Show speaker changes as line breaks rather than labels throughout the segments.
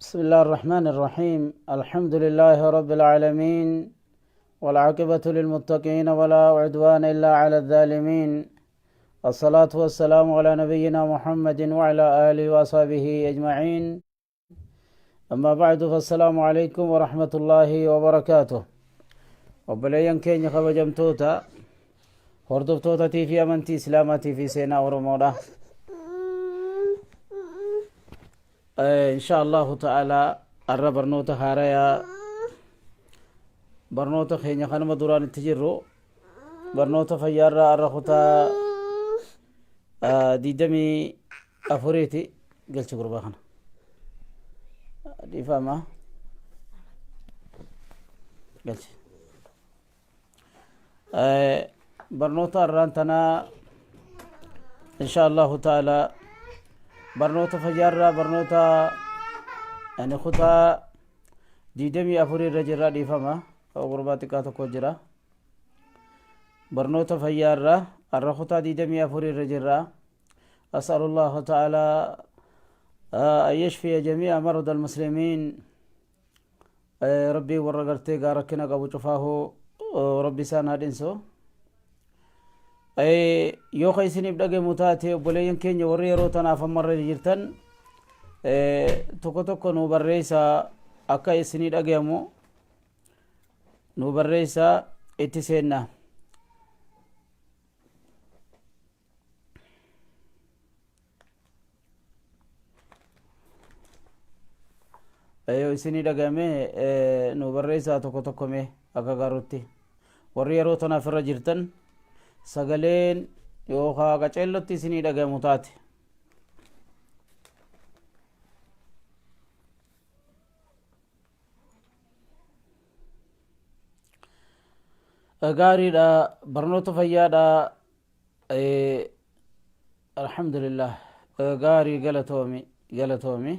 بسم الله الرحمن الرحيم. الحمد لله رب العالمين، والعاقبة للمتقين، ولا عدوان إلا على الظالمين. الصلاة والسلام على نبينا محمد وعلى آله وصحبه أجمعين. أما بعد، فالسلام عليكم ورحمة الله وبركاته. Obboleeyyan keenya kabajamtoota hordoftoota fi amantii Islaamaatii fi seenaa Oromoodha. Insha Allahu ta'ala, arra barnoota haarayaa, barnoota keenya kanuma duraan itti jirru, barnoota fayyaarraa arra kutaa 24ti. Galchi gurbaa kana, dhiifama, galchi. Barnoota arraan tanaa, insha Allahu ta'ala, barnoota fayyaarraa barnoota yani kutaa 24 irra jirra. Dhiifama, gurbaa xiqqaa tokko jira. Barnoota fayyaarraa arra kutaa 24 irra jirra. أسأل الله تعالى أن يشفي جميع مرضى المسلمين. Rabbii warra gartee gaa rakkina qabu cufaahu Rabbi isaan haa dhinsu. Yoo ka isiniif dhagamu taate, obboleeyyan keenya warri yeroo tanaaf ammarra jirtan, tokko tokko nu barreessaa, akka isinii dhagayamu nu barreessaa. Itti seenna. Yoo isinii dhagame nu barreessaa tokko tokko mee, akka garutti warri yeroo tanaaf irra jirtan sagaleen yookaa qaceellotti isinii dhagamu taate. Gaariidha, barnoota fayyaadha. Alhamdulillah, gaarii, galatoomi, galatoomi,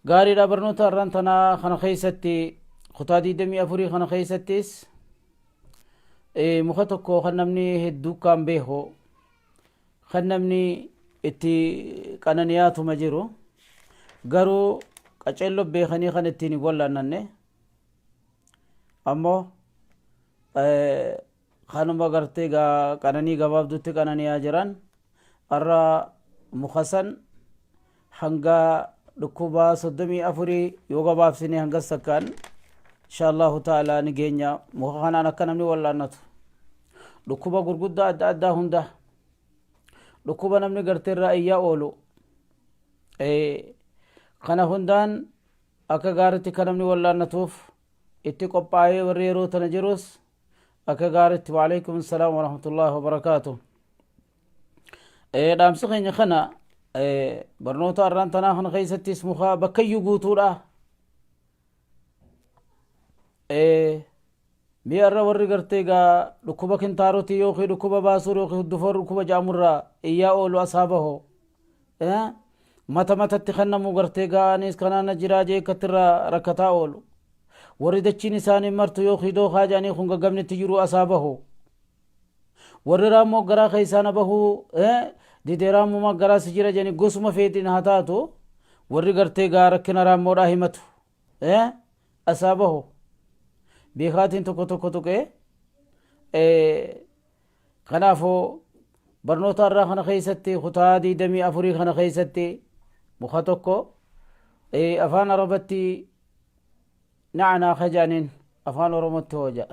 gaariidha. Barnoota har'aan tanaa kana keessatti, kutaa 24 kana keessattis, muka tokko kan namni hedduu kaan beeku, kan namni itti qananiyaatuma jiru, garuu qaceelloo beekanii kan ittiin hin wallaannanne, ammoo kanuma gartee qananii gabaabdutti qananiyaa jiran, har'a muka san hanga dhukkubaa 34 yoo gabaabsine hangas takkaan, insha Allahu ta'ala, ni geenya. Muka kanaan akka namni wallaannatu, dhukkuba gurguddaa adda addaa hunda, dhukkuba namni gartee irraa iyyaa oolu kana hundaan akka gaaritti akka namni wallaannatuuf itti qophaa'ee, warri yeroo tana jirus akka gaaritti. Waalaikum salaam warahmatullahi wabarakaatu. Dhaamsi keenya kana, barnoota arraan tanaa kana keessattis, muka bakkayyuu guutuudha. Mi'a irra warri gartee gaa dhukkuba kintaarotii yookiin dhukkuba baasuu yookiin huddufoo dhukkuba jaamurraa iyyaa oolu asaa baho, mata matatti kan namu gartee gaa anis kanaana jiraa jee akkattirraa rakkataa oolu, warri dachiin isaanii martu yookiin dookaa jedhanii kun gaggabni itti jiru asaa bahu, warri raammoo garaa keessaa na bahuu didee, raammumaa garaa si jira jedhanii, gosuma feetiin haa taatu, warri gartee gaa rakkina raammoodhaa himatu asaa bahu, beekaatiin tokko tokko tuqee. Kanaafuu barnoota irraa kana keessatti, kutaa 24 kana keessatti, muka tokko afaan Arabatti na'anaa kajaaniin, afaan Oromootti hooja,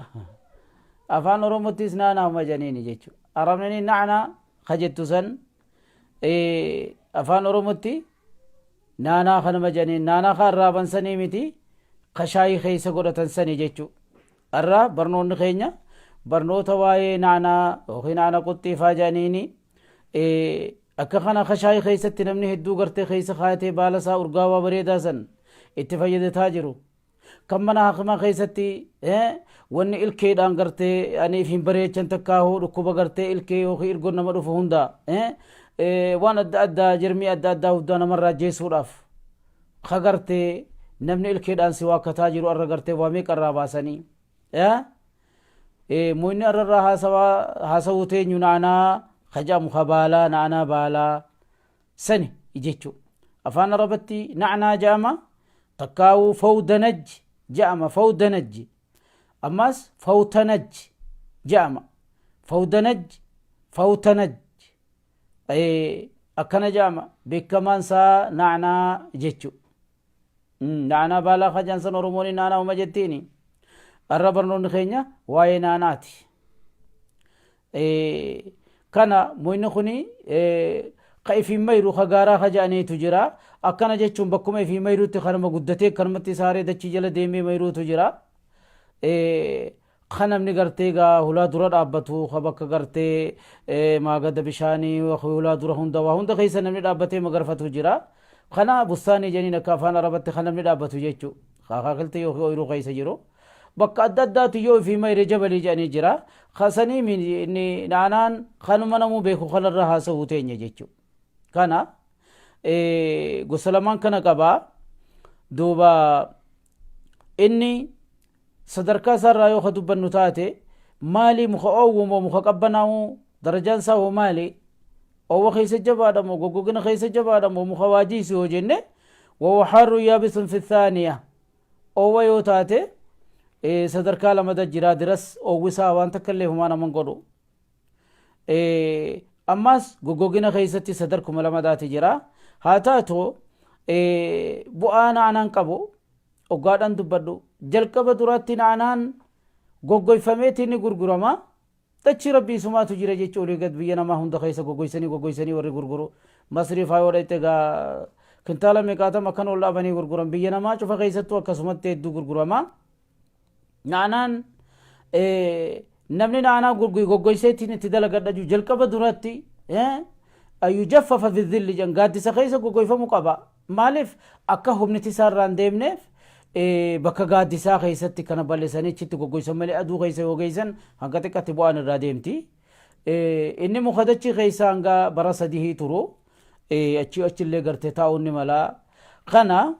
afaan Oromottis naanaa majaniini jechuudha. Arabni na'anaa kajettu san afaan Oromootti naanaa kanuma jedhaniin. Naanaa ka arraaban sanii miti, ka shaayii keessa godhatan sanii jechuu. Arraa barnoonni keenya barnoota waa'ee naanaa yookiin naana quxxiifaa jedhaniini. Akka kana ka shaayii keessatti namni hedduu gartee keessa kaayatee baala isaa urgaawaa bareedaa san itti fayyadataa jiru, kan mana hakimaa keessatti wanni ilkeedhaan gartee aniif hin bareechan takkaahuu, dhukkuba gartee ilkee yookiin irgoon nama dhufu hunda, waan adda addaa, jirmii adda addaa hundaa namarraa jeessuudhaaf ka gartee namni ilkeedhaan si waakkataa jiru, arra gartee waa meeqa irraa baasanii. Muyni arra irraa haasawuu teenyu naanaa ka jedhamu, ka baalaa naanaa baalaa sani jechuu. Afaan Arabatti na'naa jedhama. Takkaawuu fawdanaj jedhama. Fawdanaj. Ammas fawtanaj jedhama. Fawdanaj, fawtanaj. Akkana jedhama. Beekamaan isaa na'naa jechuudha. Naanaa baalaa kajaan san Oromoon naanaa uma jettiini. Arra barnoonni keenya waa'ee naanaati. Kana muyni kuni ka ifiin mayru ka gaaraa ka jedhaniitu jira. Akkana jechuun bakkuma ifii mayruutti kanuma guddatee kanumatti saaree dachii jala deemee mayruutu jira. Ka namni gartee gaa hulaa dura dhaabbatu ka bakka gartee maagada bishaanii hulaa dura hunda waa hunda keessa namni dhaabbatee magarfatu jira. Kana bustaanii jedhaniin akka afaan arabatti kan namni dhaabbatu jechuu. Akaakiltii yookiin ooyiruu keessa jiru. Bakka adda addaatti yoo ifii mayre jabalii jedhanii jira. Kasanii inni naanaan kanuma namuu beeku kanarra haasa'uu teenya jechuu. Kana gosa lamaan kana qaba. Duuba inni Sadarkaa isaa irraa yoo ka dubbannu taate maali muka oowwu moo muka qabbanaa'u darajaan isaa hoo maali oowwa keessa jabaadha moo goggogina keessa jabaadha moo muka waajiisu yoo jenne wahuwa haarrun yaabisun fi thaaniya oowwa yoo taate sadarkaa lamada jiraa diras oowwisaa waan takka illee humaa naman godhu ammaas goggogina keessatti sadarkuma lamadaati jira haa taatu bu'aa naanaan qabu Oggaadhaan dubbadhu. Jalqaba duraatti na'anaan goggoyfameetii ni gurgurama. Dachii Rabbii isumaatu jira jechuun olii gad biyya namaa hunda keessa goggoysanii goggoysanii warri gurguru. Masrii faa yoo dhayxe egaa kintaala meeqaatam akkan ol dhaabanii gurguran. Biyya namaa cufa keessattuu akkasumatti hedduu gurgurama. Na'anaan namni na'anaa goggoyseetiin itti dalagadha jiru jalqaba duratti ayyujaffafa fi dhilli jedhan gaaddisa keessa goggoyfamu qaba. Maaliif akka humniti isaa irraa hin deemneef bakka gaaddisaa keessatti kana bal'isanii achitti goggoysan malee aduu keessa yoo geessan hanga xiqqatti bu'aan irraa deemti. Inni muka dachii keessa hanga bara sadihii turu achii achillee gartee taa'uun ni mala. Kana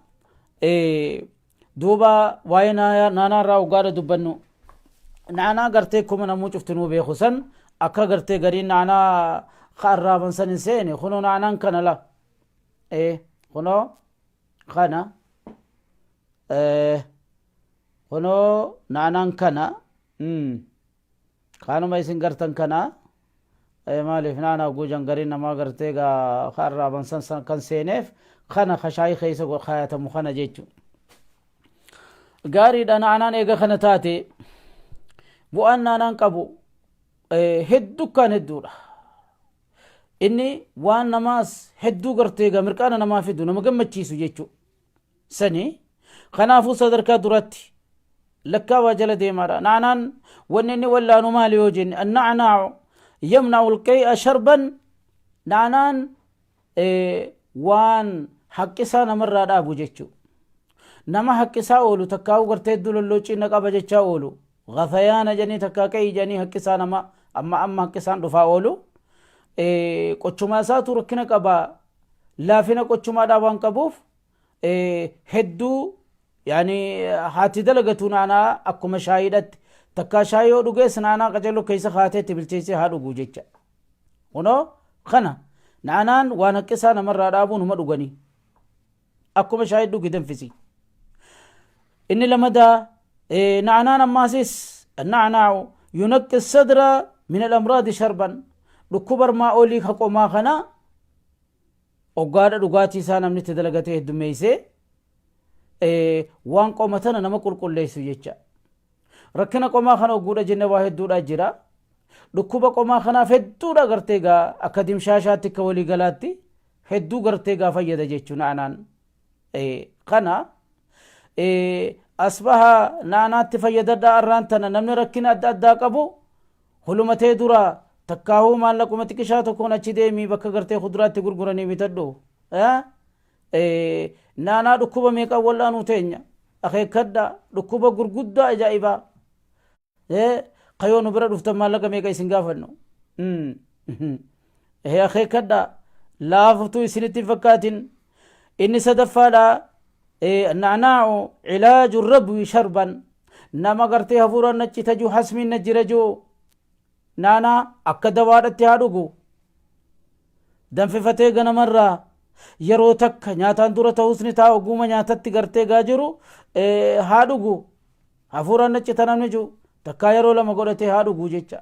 duuba waa'ee naanaa irraa hoggaadha dubbannu. Naanaa gartee kuma namuu cuftinuu beeku san akka gartee gariin naanaa ka arraaban san hin seene kunoo naanaan kana la. Ee kunoo kana kunoo naanaan kana kanuma isin gartan kana maaliif naanaa guujan gariin namaa gartee gaa ka arraaban san san kan seeneef kana ka shaayii keessa kaayatamu kana jechu gaariidha naanaan eega kana taate bu'aan naanaan qabu hedduu kaan hedduudha. Inni waan namaas hedduu gartee egaa mirqaana namaa fidu nama gammachiisu jechuu sani kanaafuu sadarkaa duratti lakkaawaa jala deemaadha naanaan wanni inni wallaanu maali yoo jenne annacnaacu yamnacu alqee'a sharban naanaan waan haqqisaa namarraa dhaabu jechuu nama haqqisaa oolu takkaa'uu gartee hedduu lolloocciin na qaba jechaa oolu Ghafayaana jedhanii takkaa qe'ii jedhanii haqqisaa nama amma amma haqqisaan dhufaa oolu. Qochumaa isaatu rakkina qaba. Laafina qochumaadhaa waan qabuuf hedduu yaani haati dalagatu naanaa akkuma shaayiidhatti takkaa shaayii yoo dhugees naanaa qacello keessa kaatee itti bilcheessee haa dhugu jecha. Kunoo kana naanaan waan haqqisaa namarraa dhaabuun huma dhuganii. Akkuma shaayii dhugi danfisi. Inni lamadaa na'anaan ammaasis na'anaa'u yunaqqi sadra min al-amraadi sharban dhukkuba armaa olii ka qomaa kana oggaadha dhugaatii isaa namni itti dalagatee heddummeessee waan qoma tana nama qulqulleessu jecha. Rakkina qomaa kana ogguudha jenne waa hedduudha jira. Dhukkuba qomaa kanaaf hedduudha gartee gaa akka dimshaashaatti akka waliigalaatti hedduu gartee gaa fayyada jechuun na'anaan. Kana as baha na'anaatti fayyadadhaa arraan tana namni rakkina adda addaa qabu hulumatee dura takkaahuu maallaquma xiqishaa tokkoon achi deemii bakka gartee kuduraatti gurguranii bitadhu. Naanaa dhukkuba meeqaan wal'aanuu teenya akeekkadha dhukkuba gurguddaa ajaa'ibaa kayoo nu bira dhuftan maallaqa meeqa isin gaafannu akeekkadha laaftuu isinitti hin fakkaatin inni sadaffaadha na'naa'u cilaaju rabwi sharban nama gartee hafuuraan na cita jiru hasmiin na jira jiru naanaa akka dawaadhatti haa dhugu danfifatee ganamarraa Yeroo takka nyaataan dura ta'us ni ta'a oguma nyaatatti gartee gaa jiru haa dhugu. Hafuuraan na cita namni jiru takkaa yeroo lama godhatee haa dhugu jecha.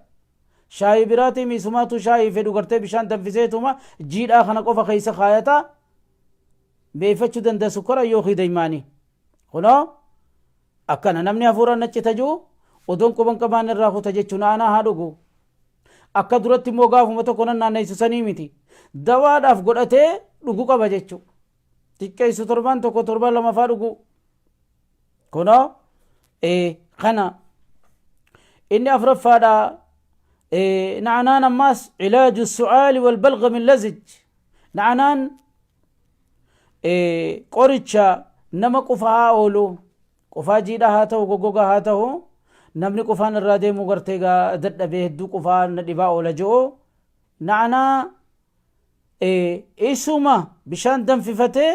Shaayii biraatii miisumaatu shaayii fedhu gartee bishaan danfiseetuma jiidhaa kana qofa keessa kaayata beeffachuu danda'a sukkara yookiin daymaanii. Kunoo akkana namni hafuuraan na cita jiru odoon quban qabaan irraa kuta jechuun aanaa haa dhugu. Akka duratti immoo gaafuma tokko nan naanneessu sanii miti. Dawaadhaaf godhatee dhugu qaba jechuudha. Xiqqeessu torbaan tokko torbaan lama faa dhugu. Kunoo kana inni afuraffaadha. Na'anaan ammaas cilaaju su'aali wal balgami lazij. Na'anaan qoricha nama qufaa oolu qufaa jiidhaa haa ta'u goggogaa haa ta'u namni qufaan irraa deemu gartee gaa dadhabee hedduu qufaa na dhibaa oola ji'u na'anaa isuma bishaan danfifatee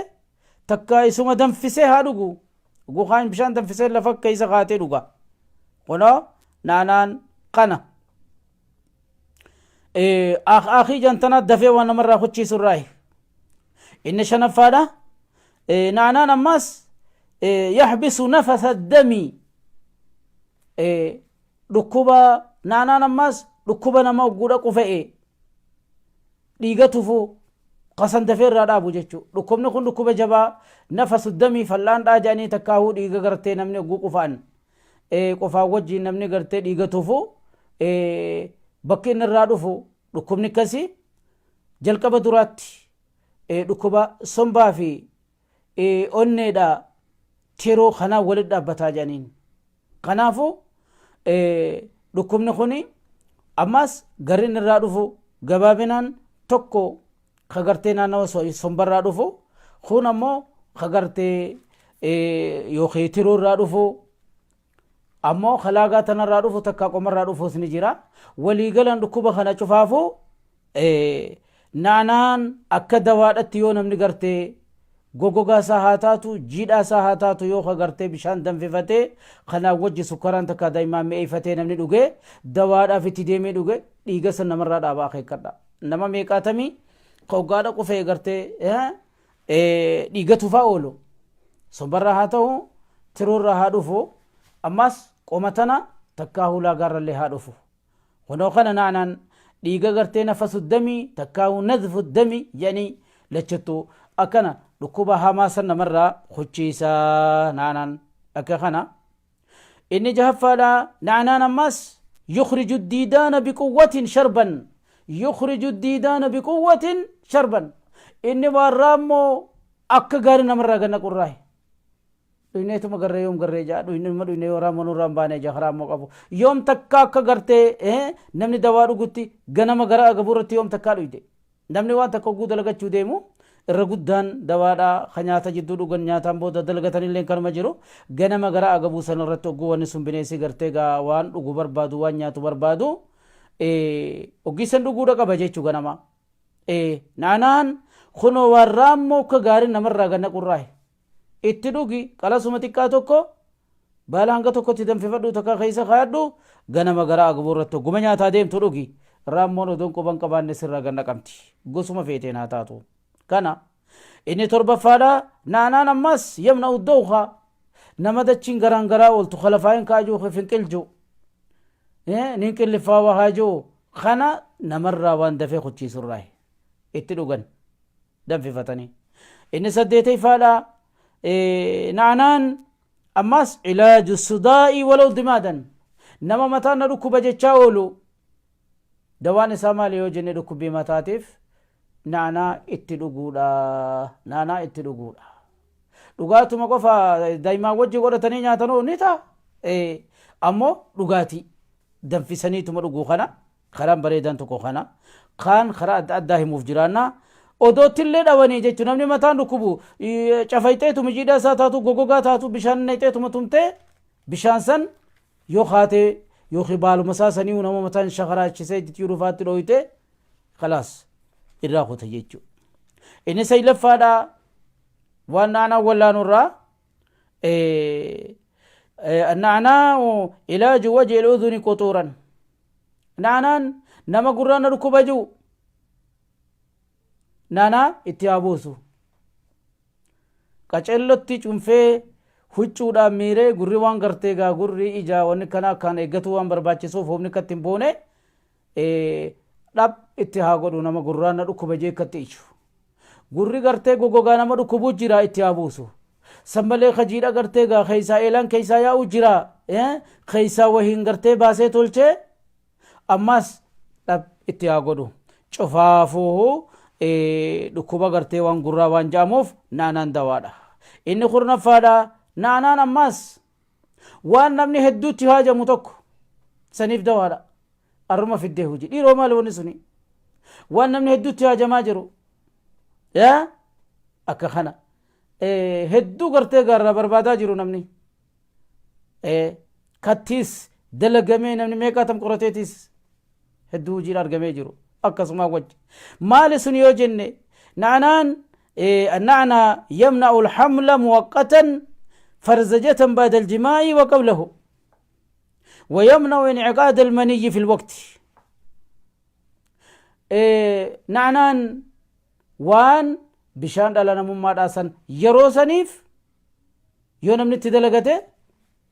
takka isuma danfisee haa dhugu gukaan bishaan danfisee lafa keessa kaatee dhuga kunoo na'anaan kana akii jantanaa dafee waan namarraa kuchiisu irraayi inni shanaffaadha na'anaan ammaas yaxbisu nafasa dami dhukkuba na'anaan ammaas dhukkuba nama ogguudha qufa'e dhiiga tufu kasan dafee irraa dhaabu jechuu dhukkubni kun dhukkuba jabaa nafasu damii fal'aan dhaa jedhanii takkaahuu dhiiga gartee namni ogguu qufa'an qofaan wajjiin namni gartee dhiiga tufu bakki inni irraa dhufu dhukkubni akkasii jalqaba duraatti dhukkuba sombaa fi onneedha tiruu kanaan walitti dhaabbataa jedhaniin. Kanaafuu dhukkubni kun ammas garri inni irraa dhufu gabaabinaan tokko ka gartee naannawa sombarraa dhufu kun ammoo ka gartee yookiin tiruu irraa dhufu ammoo kalaagaa tanarraa dhufu takka qomarraa dhufuus ni jira waliigalan dhukkuba kana cufaafuu naanaan akka dawaadhatti yoo namni gartee gogogaa isaa haa taatu jiidhaa isaa haa taatu yoo ka gartee bishaan danfifatee kanaan wajji sukkaraan takka daa'imaan mi'eeffatee namni dhugee dawaadhaaf itti deemee dhuge dhiiga san namarraa dhaaba akeekkadha. Nama meeqaatamii ka hoggaadha qufee gartee dhiiga tufaa oolu sombarraa haa ta'u tiruurraa haa dhufu ammas qoma tana takkaa hulaagaarrallee haa dhufu. Kunoo kana naanaan dhiiga gartee nafasu damii takkaa nadfu dami jedhanii lachattuu akkana dhukkuba hamaa san namarraa kuchiisaa naanaan akka kana. Inni jahaffaadha na'anaan ammas yukhriju diidaana biquwwatin sharban yukhriju diidaana biquwwatin sharban inni waan raammoo akka gaarii namarraa ganna qurraahe dhuyneetuma garree yoom garree jaa dhuynuma dhuyne yoo raammoo nurraa hin baane jaa raammoo qabu yoom takka akka gartee namni dawaa dhugutti ganama gara agabuurratti yoom takkaa dhuyde Namni waan takka hogguu dalagachuu deemu irra guddaan dawaadha ka nyaata jidduu dhugan nyaataan booda dalagatanillee kanuma jiru ganama gara agabuu san irratti hogguu wanni sun bineensi gartee gaa waan dhugu barbaadu waan nyaatu barbaadu hoggii san dhuguudha qaba jechuu ganama. Naanaan kunoo waan raammoo akka gaarii namarraa ganna qurraahe itti dhugi qalasuma xiqqaa tokko baala hanga tokkotti danfifadhu takka keessa kaayadhu ganama gara agabuu irratti hogguma nyaataa deemtu dhugi raammoon odoon quban qabaanne sirraa gad naqamti gosuma feeteen haa taatu kana inni torbaffaadha naanaan ammas yamna uddawka nama dachiin garaan garaa ooltu kalafaayin kaajuu finqilju nin qilliffaa wahaajuu kana namarraa waan dafee kuchiisurraa itti dhugan danfifatanii. Inni saddeetayfaadha na'anaan ammas cilaaju sudaa'ii walaw dimaadan nama mataan na dhukkuba jechaa oolu dawaan isaa maali yoo jenne dhukkubbii mataatiif na'anaa itti dhuguudha na'anaa itti dhuguudha dhugaatuma qofa daa'imaan wajji godhatanii nyaatanoo ni ta'a ammoo dhugaatii danfisaniituma dhuguu kana Karaan bareedaan tokko kana. Kaan karaa adda addaa himuuf jiraanna. Odoottillee dhawanii jechuun namni mataan dhukkubu cafayxeetuma jiidhaa isaa taatu gogogaa taatu bishaan naqxeetuma tumtee bishaan san yoo kaatee yookiin baaluma isaa sanii nama mataan shakaraachisee jiru faatti dhooyte kalaas irraa kuta jechuudha. Inni saylaffaadha waan naanaa wallaanurraa naanaa ilaaju wajhi udhuni quxuuran Naanaan nama gurraan na dhukkuba jiru naanaa itti haa buusu. Qacellotti cunfee huccuudhaan miiree gurri waan gartee gaa gurri ijaa wanni kana akkaan eeggatuu waan barbaachisuuf humni akkatti hin buune dhab itti haa godhu nama gurraan na dhukkuba jee akkatti iju. Gurri gartee gogogaa nama dhukkubuu jira itti haa buusu. San malee ka jiidha gartee gaa keessaa eelaan keessaa yaa'u jira keessaa wahiin gartee baasee tolchee ammaas dhab itti haa godhu. Cufaafuu dhukkuba gartee waan gurraa waan ja'amuuf naanaan dawaadha. Inni kurnaffaadha naanaan ammaas waan namni hedduutti haajamu tokko saniif dawaadha. Arruma fiddee hojii dhiiroo maali wanni suni waan namni hedduutti haajamaa jiru yaa akka kana hedduu gartee gaarraa barbaadaa jiru namni kattiis dalagamee namni meeqaatam qorateetiis hedduu hojiin argamee jiru akkasumaa wajji maali sun yoo jenne na'anaan النعنى يمنع الحمل مؤقتا فرزجة بعد الجماع وقبله ويمنع انعقاد المني في الوقت na'anaan waan bishaan dhala namummaadhaa san yeroo saniif yoo namni itti dalagate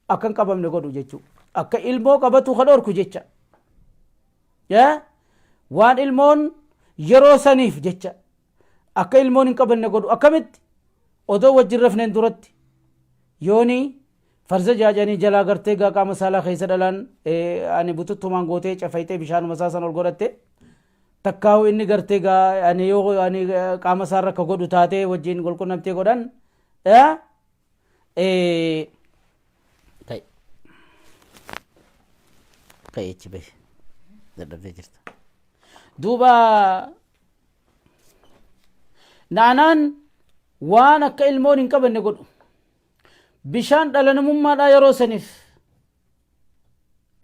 akka hin qabamne godhu jechuu akka ilmoo qabatu ka dhorku jecha waan ilmoon yeroo saniif jecha akka ilmoon hin qabanne godhu akkamitti odoo wajjin rafneen duratti yooni farza jaajanii jalaa gartee gaa qaama saalaa keessa dhalaan ani bututtumaan gootee cafayxee bishaanuma isaa san ol godhatte takkaahu inni gartee gaa ani yoo ani qaama isaarra akka godhu taatee wajjin walqunnamtee godhan Kai achi bahi dadhabdee jirta duuba Na'anaan waan akka ilmoon hin qabanne godhu. Bishaan dhala namummaadhaa yeroo saniif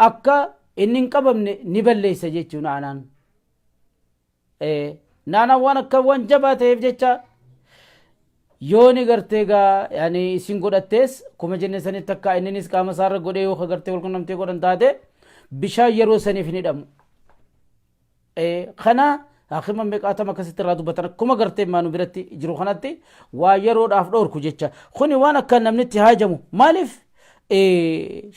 akka inni hin qabamne ni balleessa jechuu na'anaan. Na'anaan waan akka waan jabaa ta'eef jecha yoo ni gartee gaa yaani isin godhattees kuma jenne sanitti akka inninis qaama isaarra godhee yoo ka gartee walqunnamtee godhan taate bishaan yeroo saniif hin hidhamu. Kana haakima meeqaatam akkasitti irraa dubbatan akkuma gartee maanu biratti jiru kanatti waa yeroodhaaf dhoorku jecha kuni waan akka namni itti haajamu maaliif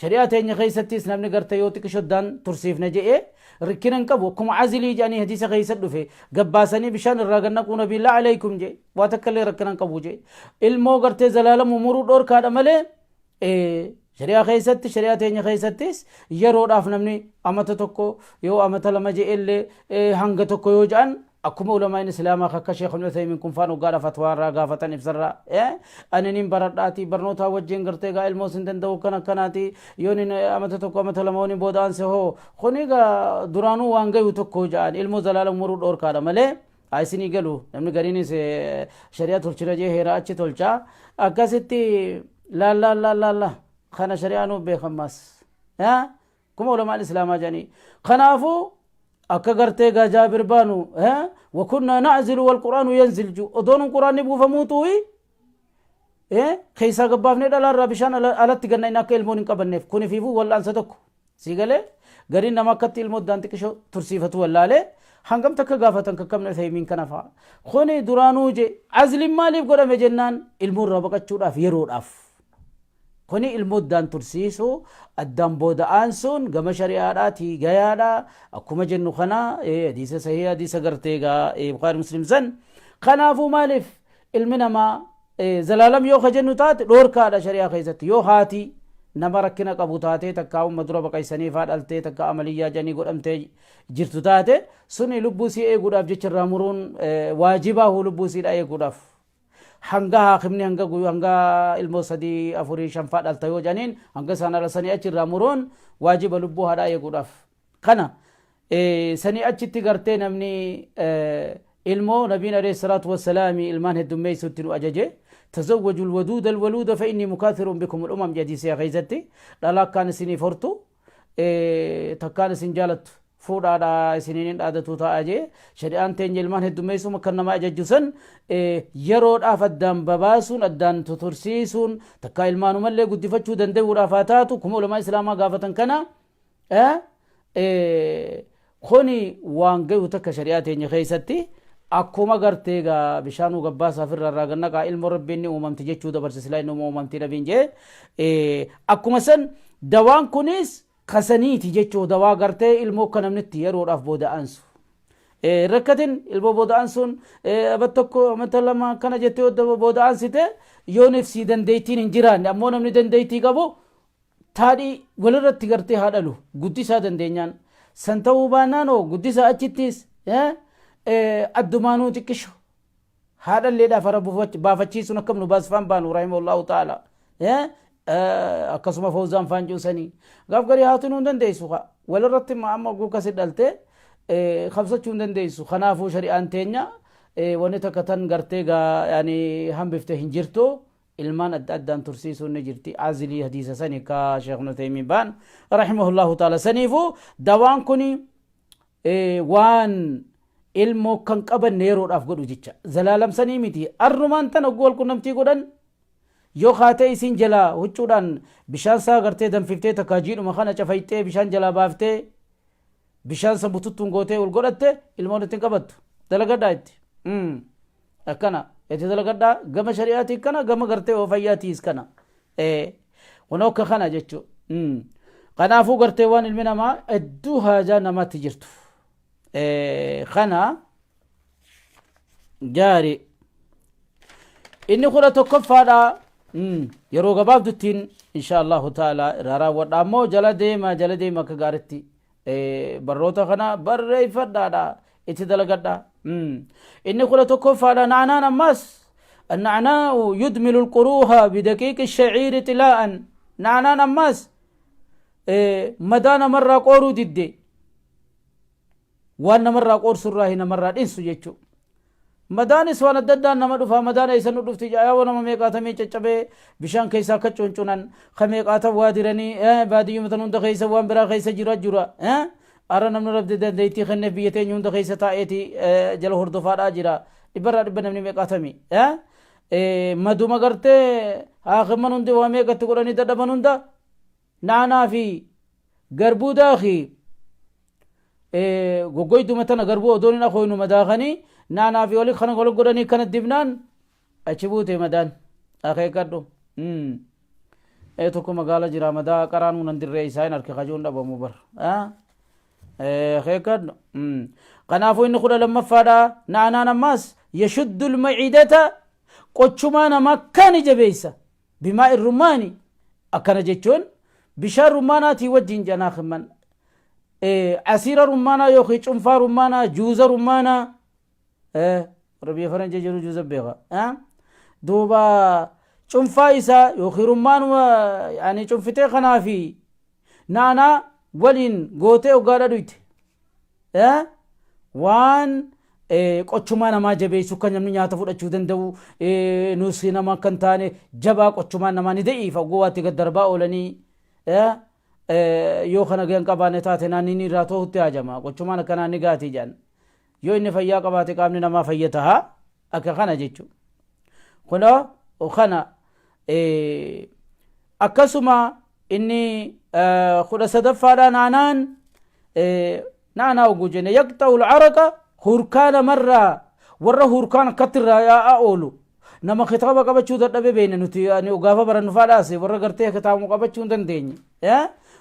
shari'aa teenya keessattis namni gartee yoo xiqishoddaan tursiifna je'ee rikkina hin qabu akkuma azilii jedhanii hadiisa keessa dhufe gabbaasanii bishaan irraa gannaquu nabiillaa alaykum jee waa takka illee rakkina hin qabu jee ilmoo gartee zalaalamu muruu dhoorkaadha malee Shari'aa keessatti shari'aa teenya keessattis yeroodhaaf namni amata tokko yoo amata lama je'ellee hanga tokko yoo je'an akkuma ulamaa'in islaamaa akka Sheekh Ibn Uthaymin kun faan hoggaadha fatwaa irraa gaafatan ibsarraa ani nin baradhaati barnootaa wajjin gartee gaa ilmoos hin danda'u kan akkanaati yoo nin amata tokko amata lama waniin booda anse hoo kuni gaa duraanuu waan gayu tokko je'an ilmoo zalaala muruu dhoorkaadha malee haa isinii galu namni gariinis shari'a tolchina jee heera achi tolcha akkasitti laal laal laal laal laal kana shari'aa nuuf beekammaas kuma ulamaan islaamaa jedhanii kanaafuu akka gartee gaa jaabir baanu wakunnaa naczilu walqur'aanu yanzil ju odoon qur'aanni buufamuu tuuyi keessaa gabbaafnee dhalaarraa bishaan alatti ganna inni akka ilmoon hin qabanneef kun fiifuu wal'aansa tokko Sii galee? Gariin nama akkatti ilmoo iddaan xiqisho tursiifatu wallaalee hangam takka gaafatan kakkamna Uthaymiin kana fa'a. Kuni duraanuu je azliin maaliif godhame jennaan ilmoo irraa baqachuudhaaf yeroodhaaf. Kuni ilmoo iddaan tursiisuu addaan booda aansuun gama shari'aadhaati gayaadha akkuma jennu kana hadiisa sahii hadiisa gartee gaa Bukhari Muslim san. Kanaafuu maaliif ilmi namaa Zalaalam yoo ka jennu taate dhoorkaadha shari'aa keessatti yoo haati nama rakkina qabu taatee takkaa umma dura baqaysanii faa dhaltee takka amaliyyaa jedhanii godhamtee jirtu taate suni lubbuu sii eeguudhaaf jecha irraa muruun waajibaahu lubbuu siidha eeguudhaaf hanga haakimni hanga guyyuu hanga ilmoo sadii afurii shanfaa dhalta yoo jedhaniin hanga isaan ala sanii achi irraa muruun waajiba lubbuu haadhaa eeguudhaaf Kana sanii achitti gartee namni ilmoo nabiin alayhi salaatu wassalaami ilmaan heddummeessuutti nu ajaje tazawwaju alwaduuda alwaluuda fa inni mukaathirun bikum alumam jedhi si'a keessatti dhala akkaan isiniif hortu takkaan isin jaalattu fuudhaadha isiniin hin dhaadatuu ta'a jee shari'aan teenya ilmaan heddummeessuun akka nama ajajju san yeroodhaaf addaan babaasuun addaan tutursiisuun takkaa ilmaanumallee guddifachuu danda'uudhaaf haa taatu kuma ulamaa islaamaa gaafatan kana Kuni waan gayu takka shari'aa teenya keessatti Akkuma gartee egaa bishaanuu gabbaasaaf irraa irraa gannaqaa ilmoo rabbiin ni uumamti jechuu dabarse silaa inni uumamti nabiin jee akkuma san dawaan kunis kasaniiti jechuu dawaa gartee ilmoo akka namnitti yeroodhaaf booda aansu. Rakkatin ilmoo booda aansuun aba tokko amata lama akkana jettee booda aansite yooniif sii dandeettiin hin jiraanne ammoo namni dandeettii qabu taadhii walirratti gartee haa dhalu guddisaa dandeenyaan san ta'uu baannaan hoo guddisaa achittis addumaanuu xiqqisho haadhalleedhaaf hara baafachiisuun akkam nu baasfaan baanu rahimahullahu ta'ala akkasuma fawzaan faan cuusanii gaaf garii haatinuu hin dandeessu kaa walirratti amma guuka si dhalte kabsachuu hin dandeessu kanaafuu shari'aan teenya wanni takka tan gartee gaa yaani hambifte hin jirtu ilmaan adda addaan tursiisuun ni jirti azilii hadiisa sani ka sheekh ibnu taymiin baan rahimahullahu ta'ala saniifuu dawaan kuni waan ilmoo kan qabanne yeroodhaaf godhu jecha zalaalam sanii miti arrumaan tan hogguu wal qunnamtii godhan yoo kaatee isiin jalaa huccuudhaan bishaan isaa gartee danfiftee takkaa jiidhuma kana cafayxee bishaan jalaa baaftee bishaan san bututtuun gootee ol godhatte ilmoon ittiin qabattu dalagadhaa itti akkana itti dalagadhaa gama shari'aatii kana gama gartee oo fayyaatiis kana kunoo akka kana jechuu kanaafuu gartee waan ilmi namaa hedduu haajaa namaatti jirtu kana gaari inni 11ffaadha yeroo gabaabduttiin insha allahu ta'ala irraa raawwadha ammoo jala deema jala deema akka gaaritti barnoota kana barreeffadhaadha itti dalagadha inni 11ffaadha na'anaan ammas النعناء يدمل القروح بدقيق الشعير طلاء نعنان أماس مدانا مرة قورو ددي waan namarraa qoorsurraahi namarraa dhinsu jechuu madaanis waan adda addaan nama dhufa madaan eessa nu dhufti yaa'oo nama meeqaatamii caccabee bishaan keessa akka cuncunan ka meeqaatan waa diranii baadiyyuma tan hunda keessa waan biraa keessa jira jira arra namni rabbi dandeettii kenneef biyya teenya hunda keessa taa'eeti jala hordofaadhaa jira dhibbarraa dhibba namni meeqaatamii maduma gartee haakimman hundi waa meeqatti godhanii dadhaban hunda Naanaa fi garbuu daakii goggoyduma tana garbuu odoon hin akooynuma daakanii naanaa fi wali kana wali godhanii kana dibnaan achi buute madaan akeekkadhu. Ee tokko magaala jira madaa qaraan hunan dirree isaa hin arke kajuun dhabamu bar. Akeekkadhu. Kanaafuu inni 12ffaadha naanaan ammaas yashuddul macidata qochumaa namaa akkani jabeessa. Bimaa'i rummaani akkana jechuun bishaan rummaanaatii wajjin janaa himman asiira rummaanaa yookiin cunfaa rummaanaa juuza rummaanaa warra biyya faranjii jiru juuza beeka duuba cunfaa isaa yookiin rummaanuma yani cunfitee kanaa fi naanaa waliin gootee hoggaadha dhuyte waan qochumaa namaa jabeessu akka namni nyaata fudhachuu danda'u nus nama akka hin taane jabaa qochumaa namaa ni da'iifa gowwaatti gad darbaa oolanii yoo kana gan qabaanne taate naanni irraa toohutti haajama qochumaan akkanaa ni gaatii jedhan yoo inni fayyaa qabaate qaamni namaa fayya taha akka kana jechuudha. Kunoo kana akkasuma inni 13ffaadha naanaan naanaa oguu jenne yaqxa'u alcaraqa hurkaa namarraa warra hurkaan akkatti irraa yaa'aa oolu nama kitaaba qabachuu dadhabe beekne nuti ani gaafa barannu faadhaas warra gartee kitaabuma qabachuu hin dandeenye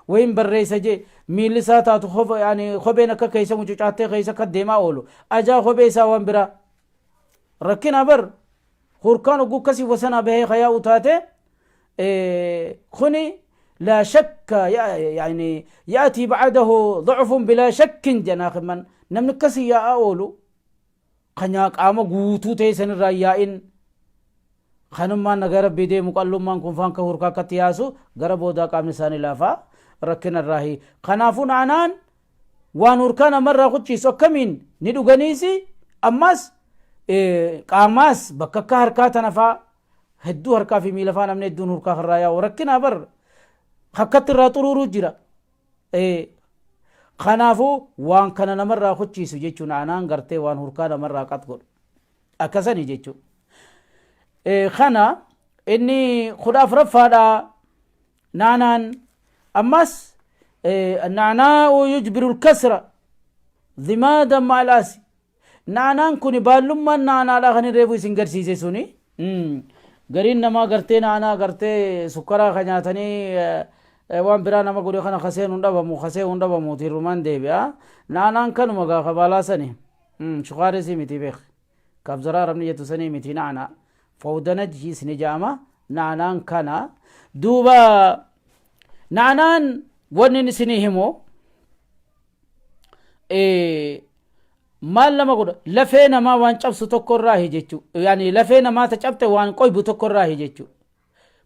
wayin barreessa jee miilli isaa taatu kopheen akka keessa mucucaattee keessa akka deemaa oolu ajaa kophee isaa waan biraa rakkina bar hurkaan ogguu akkasii wasanaa bahee kayaa'u taate kuni laa shakka yani ya'tii ba'adahu du'fun bilaa shakkin jedhan akhiman namni akkasii yaa'aa oolu kan qaama guutuu ta'e sanirraa yaa'in kanummaan nagaa rabbii deemu qallummaan kun faan ka hurkaa akkatti yaasu gara boodaa qaamni isaanii laafaa rakkina irraahi kanaafuu na'anaan waan hurkaa namarraa kuchiisu akkamiin ni dhuganiisi ammas qaamaas bakka akka harkaa tana faa hedduu harkaa fi miila faa namni hedduun hurkaa irraa yaa'u rakkinaa bar hakkatti irraa xuruuruu jira. Kanaafuu waan kana namarraa kuchiisu jechuun aanaan gartee waan hurkaa namarraa qat godhu akkasanii jechuudha. Kana inni 14ffaadha naanaan ammas naanaa'u yujbiru lkasra dhimaadan ma'al asi Naanaan kun baallummaan naanaadha kan reefu isin garsiise suni. Gariin namaa gartee naanaa gartee sukkaraa ka nyaatanii waan biraa nama godhe kana kaseen hin dhabamu, kasee hin dhabamu tirrumaan deebi'a. Naanaan kanuma gaa kabaalaa sani. Shukaarisii miti beek. Kabzaraa arabni jettu sanii miti naanaa. Fawdanajjiis ni jedhama. Naanaan kana. Duuba naanaan wanni inni isinii himu maal nama godha? Lafee namaa waan cabsu tokko irraahi jechuu, yaani lafee namaa ta cabte waan qoybu tokko irraahi jechuu.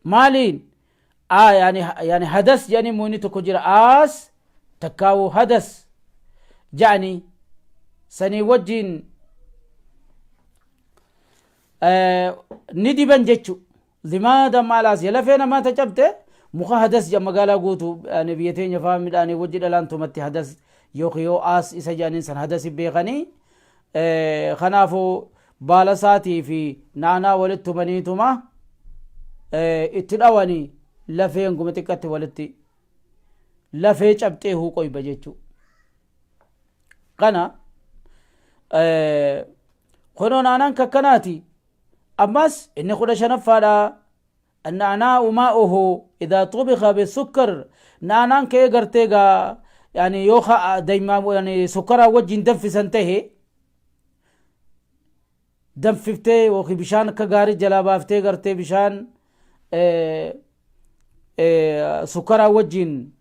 Maaliin? Yaani hadas jedhanii muuyni tokko jira, aas takkaawu hadas jedhanii sanii wajjiin ni diban jechu. Limaada maalaas lafee namaa ta cabte muka hadas jedha magaalaa guutuu, yani biyya teenya faa midhaanii wajji dhalaan tumatti hadas yookiin yoo aas isa jedhaniin san hadasi beekanii. Kanaafuu baala isaatii fi naanaa walitti tumaniituma itti dhawanii lafeen guma xiqqatti walitti lafee cabxee huuqoyba jechuu. Kana kunoo naanaan kakkanaati. Ammas inni 15ffaadha. Naanaa'u maa'uhu idaa xubika bisukkar, naanaan ka'ee gartee gaa yani yoo daymaa yani sukkaraa wajjin danfisan tahe, danfiftee yookiin bishaan akka gaarii jalaa baaftee gartee bishaan sukkaraa wajjin,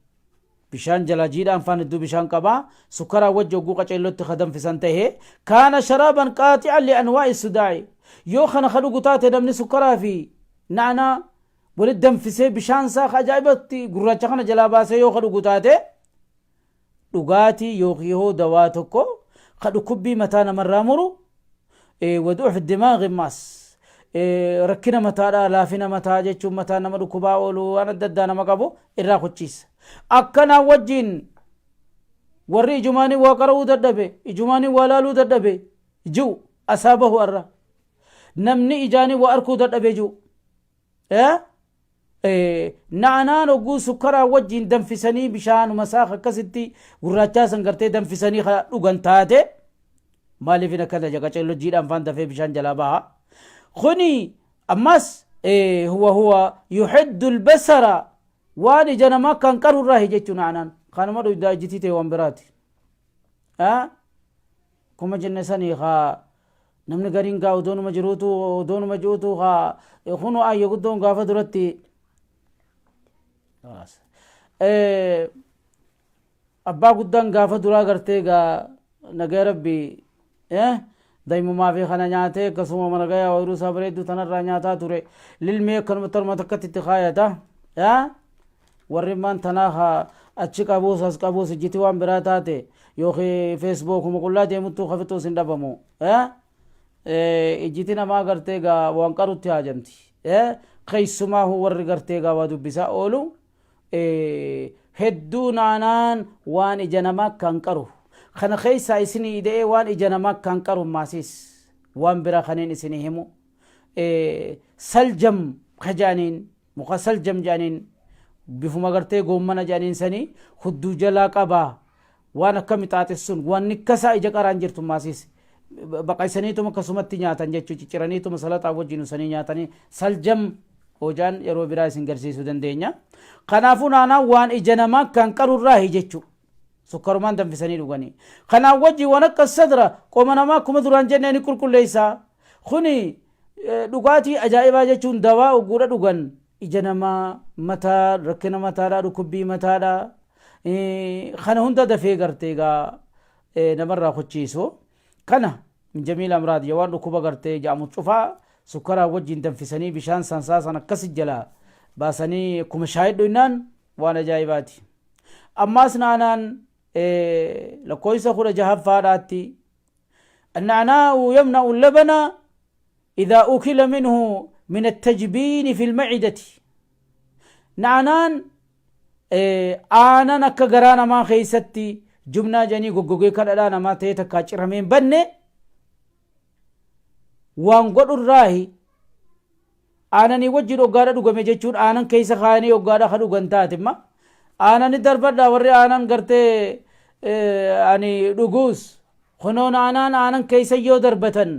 bishaan jalaa jiidhaan faan hedduu bishaan qaba, sukkaraa wajji hogguu qaceellotti ka danfisan tahe, kaana sharaaban qaaxi'an lianwaa'i sudaa'i. Yoo kana ka dhugu taate, namni sukkaraa fi na'anaa walit danfisee bishaan isaa ka ajaa'ibatti gurraacha kana jalaa baasee yoo ka dhugu taate, dhugaatii yookiin hoo dawaa tokko ka dhukkubbii mataa namarraa muru, waduuf dimaaqi maas rakkina mataadha, laafina mataa jechuun mataa nama dhukkubaa oolu waan adda addaa nama qabu irraa kuchiisa. Akkanaa wajjiin warri ijumaanii waa qara'uu dadhabe, ijumaanii waa laaluu dadhabe ji'u asaabahu arra namni ijaanii waa arkuu dadhabe ji'u. Na'anaan hogguu sukkaraa wajjiin danfisanii bishaanuma isaa akkasitti gurraachaa san gartee danfisanii dhugan taate, maaliif hin akkana qaceelloo jiidhaan faan dafee bishaan jalaa baha. Kuni ammas huwa yuhiddu albasara, waan ija namaa kan qaru irraa jechuun na'anaan kanuma dhugdaa ijjitii ta'e waan biraati. Kuma jenne sanii kaa namni gariin gaa odoonuma jiruutu odoonuma jiruutu kaa kunu ayya guddoon gaafa duratti abbaa guddaan gaafa duraa gartee gaa nagaya rabbi daimumaa fi kana nyaatee akkasuma mana gayaa ooyiruu isaa bareedduu tanarraa nyaataa ture, lilmee akkanuma tarma takkatti itti kaayata. Warri maan tanaa haa achi qabuus as qabuus ijjiti waan biraa taate yookiin feesbuukuma qullaa deemuttuu kafixuus hin dhabamu. Ijjiti namaa gartee gaa waan qarutti haajamti. Keessumaahu warri gartee gaa waa dubbisaa oolu hedduu naanaan waan ija namaa kan qaru. Kana keessaa isinii ida'ee waan ija namaa kan qaru maasiis waan biraa kanneen isinii himu. Saljam kajaaniin, muka saljam jedhaniin, bifuma gartee goommana jedhaniin sanii hudduu jalaa qabaa waan akka mixaaxis sun waan nikkasaa ija qaraan jirtu maasiis baqaysaniituma akkasumatti nyaatan jechuu, cicciraniituma salaxaa wajjin usanii nyaatanii saljam hojaan yeroo biraa isin garsiisuu dandeenya. Kanaafuu naanaan waan ija namaa kan qarurraahi jechuu, sukkarumaan danfisanii dhuganii. Kanaan wajjin waan akka sadra qoma namaa akkuma duraan jennee ni qulqulleessa. Kuni dhugaatii ajaa'ibaa jechuun dawaa ogguudha dhugan ija namaa, mataa, rakkina mataadhaa, dhukkubbii mataadhaa kana hunda dafee gartee egaa namarraa kuchiisu. Kana min jamiil amraad waan dhukkuba gartee jedhamu cufaa sukkaraa wajjin danfisanii bishaan sansaasan akkasi jalaa baasanii akkuma shaayii dhugnaan waan ajaa'ibaati. Ammaas naanaan lakkoofsa 16ffaadhaatti, النعناع يمنع اللبن إذا أكل منه من التجبين في المعدة. نعنان aanan akka garaa namaa keessatti jumnaa jedhanii goggogee kadhadhaa namaa ta'ee takkaa ciramee hin banne waan godhurraahi. Aananii wajjin hoggaadha dhugame jechuun aanan keessa kaayanii hoggaadha ka dhugan taate imma aanani darbadha. Warri aanan gartee ani dhuguus Kunoo naanaan aanan keessa yoo darbatan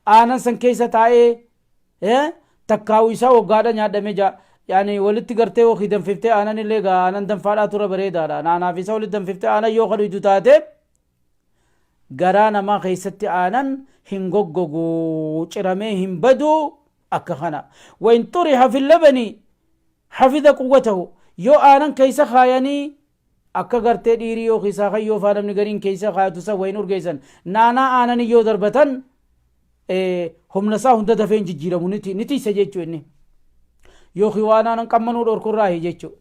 aanan san keessa taa'ee takkaa'u isaa waggaadha nyaadhame jaa yaani walitti gartee yookiin danfiftee aanan illee gaa aanan danfaadhaa tura bareedaadha naanaa fi isa walitti danfiftee aanan yoo kadhuydu taate garaa namaa keessatti aanan hin goggogu ciramee hin badu akka kana wain xuriha fi labani hafiza quwwatahu yoo aanan keessa kaayanii akka gartee dhiirii yookiin saakayyoo faa namni gariin keessa kaayatu san wayin urgeessan naanaa aananii yoo darbatan humna isaa hunda dafee hin jijjiiramu ni tiisa jechuu inni yookiin waan aanan qammanuu dhorkurraahi jechuu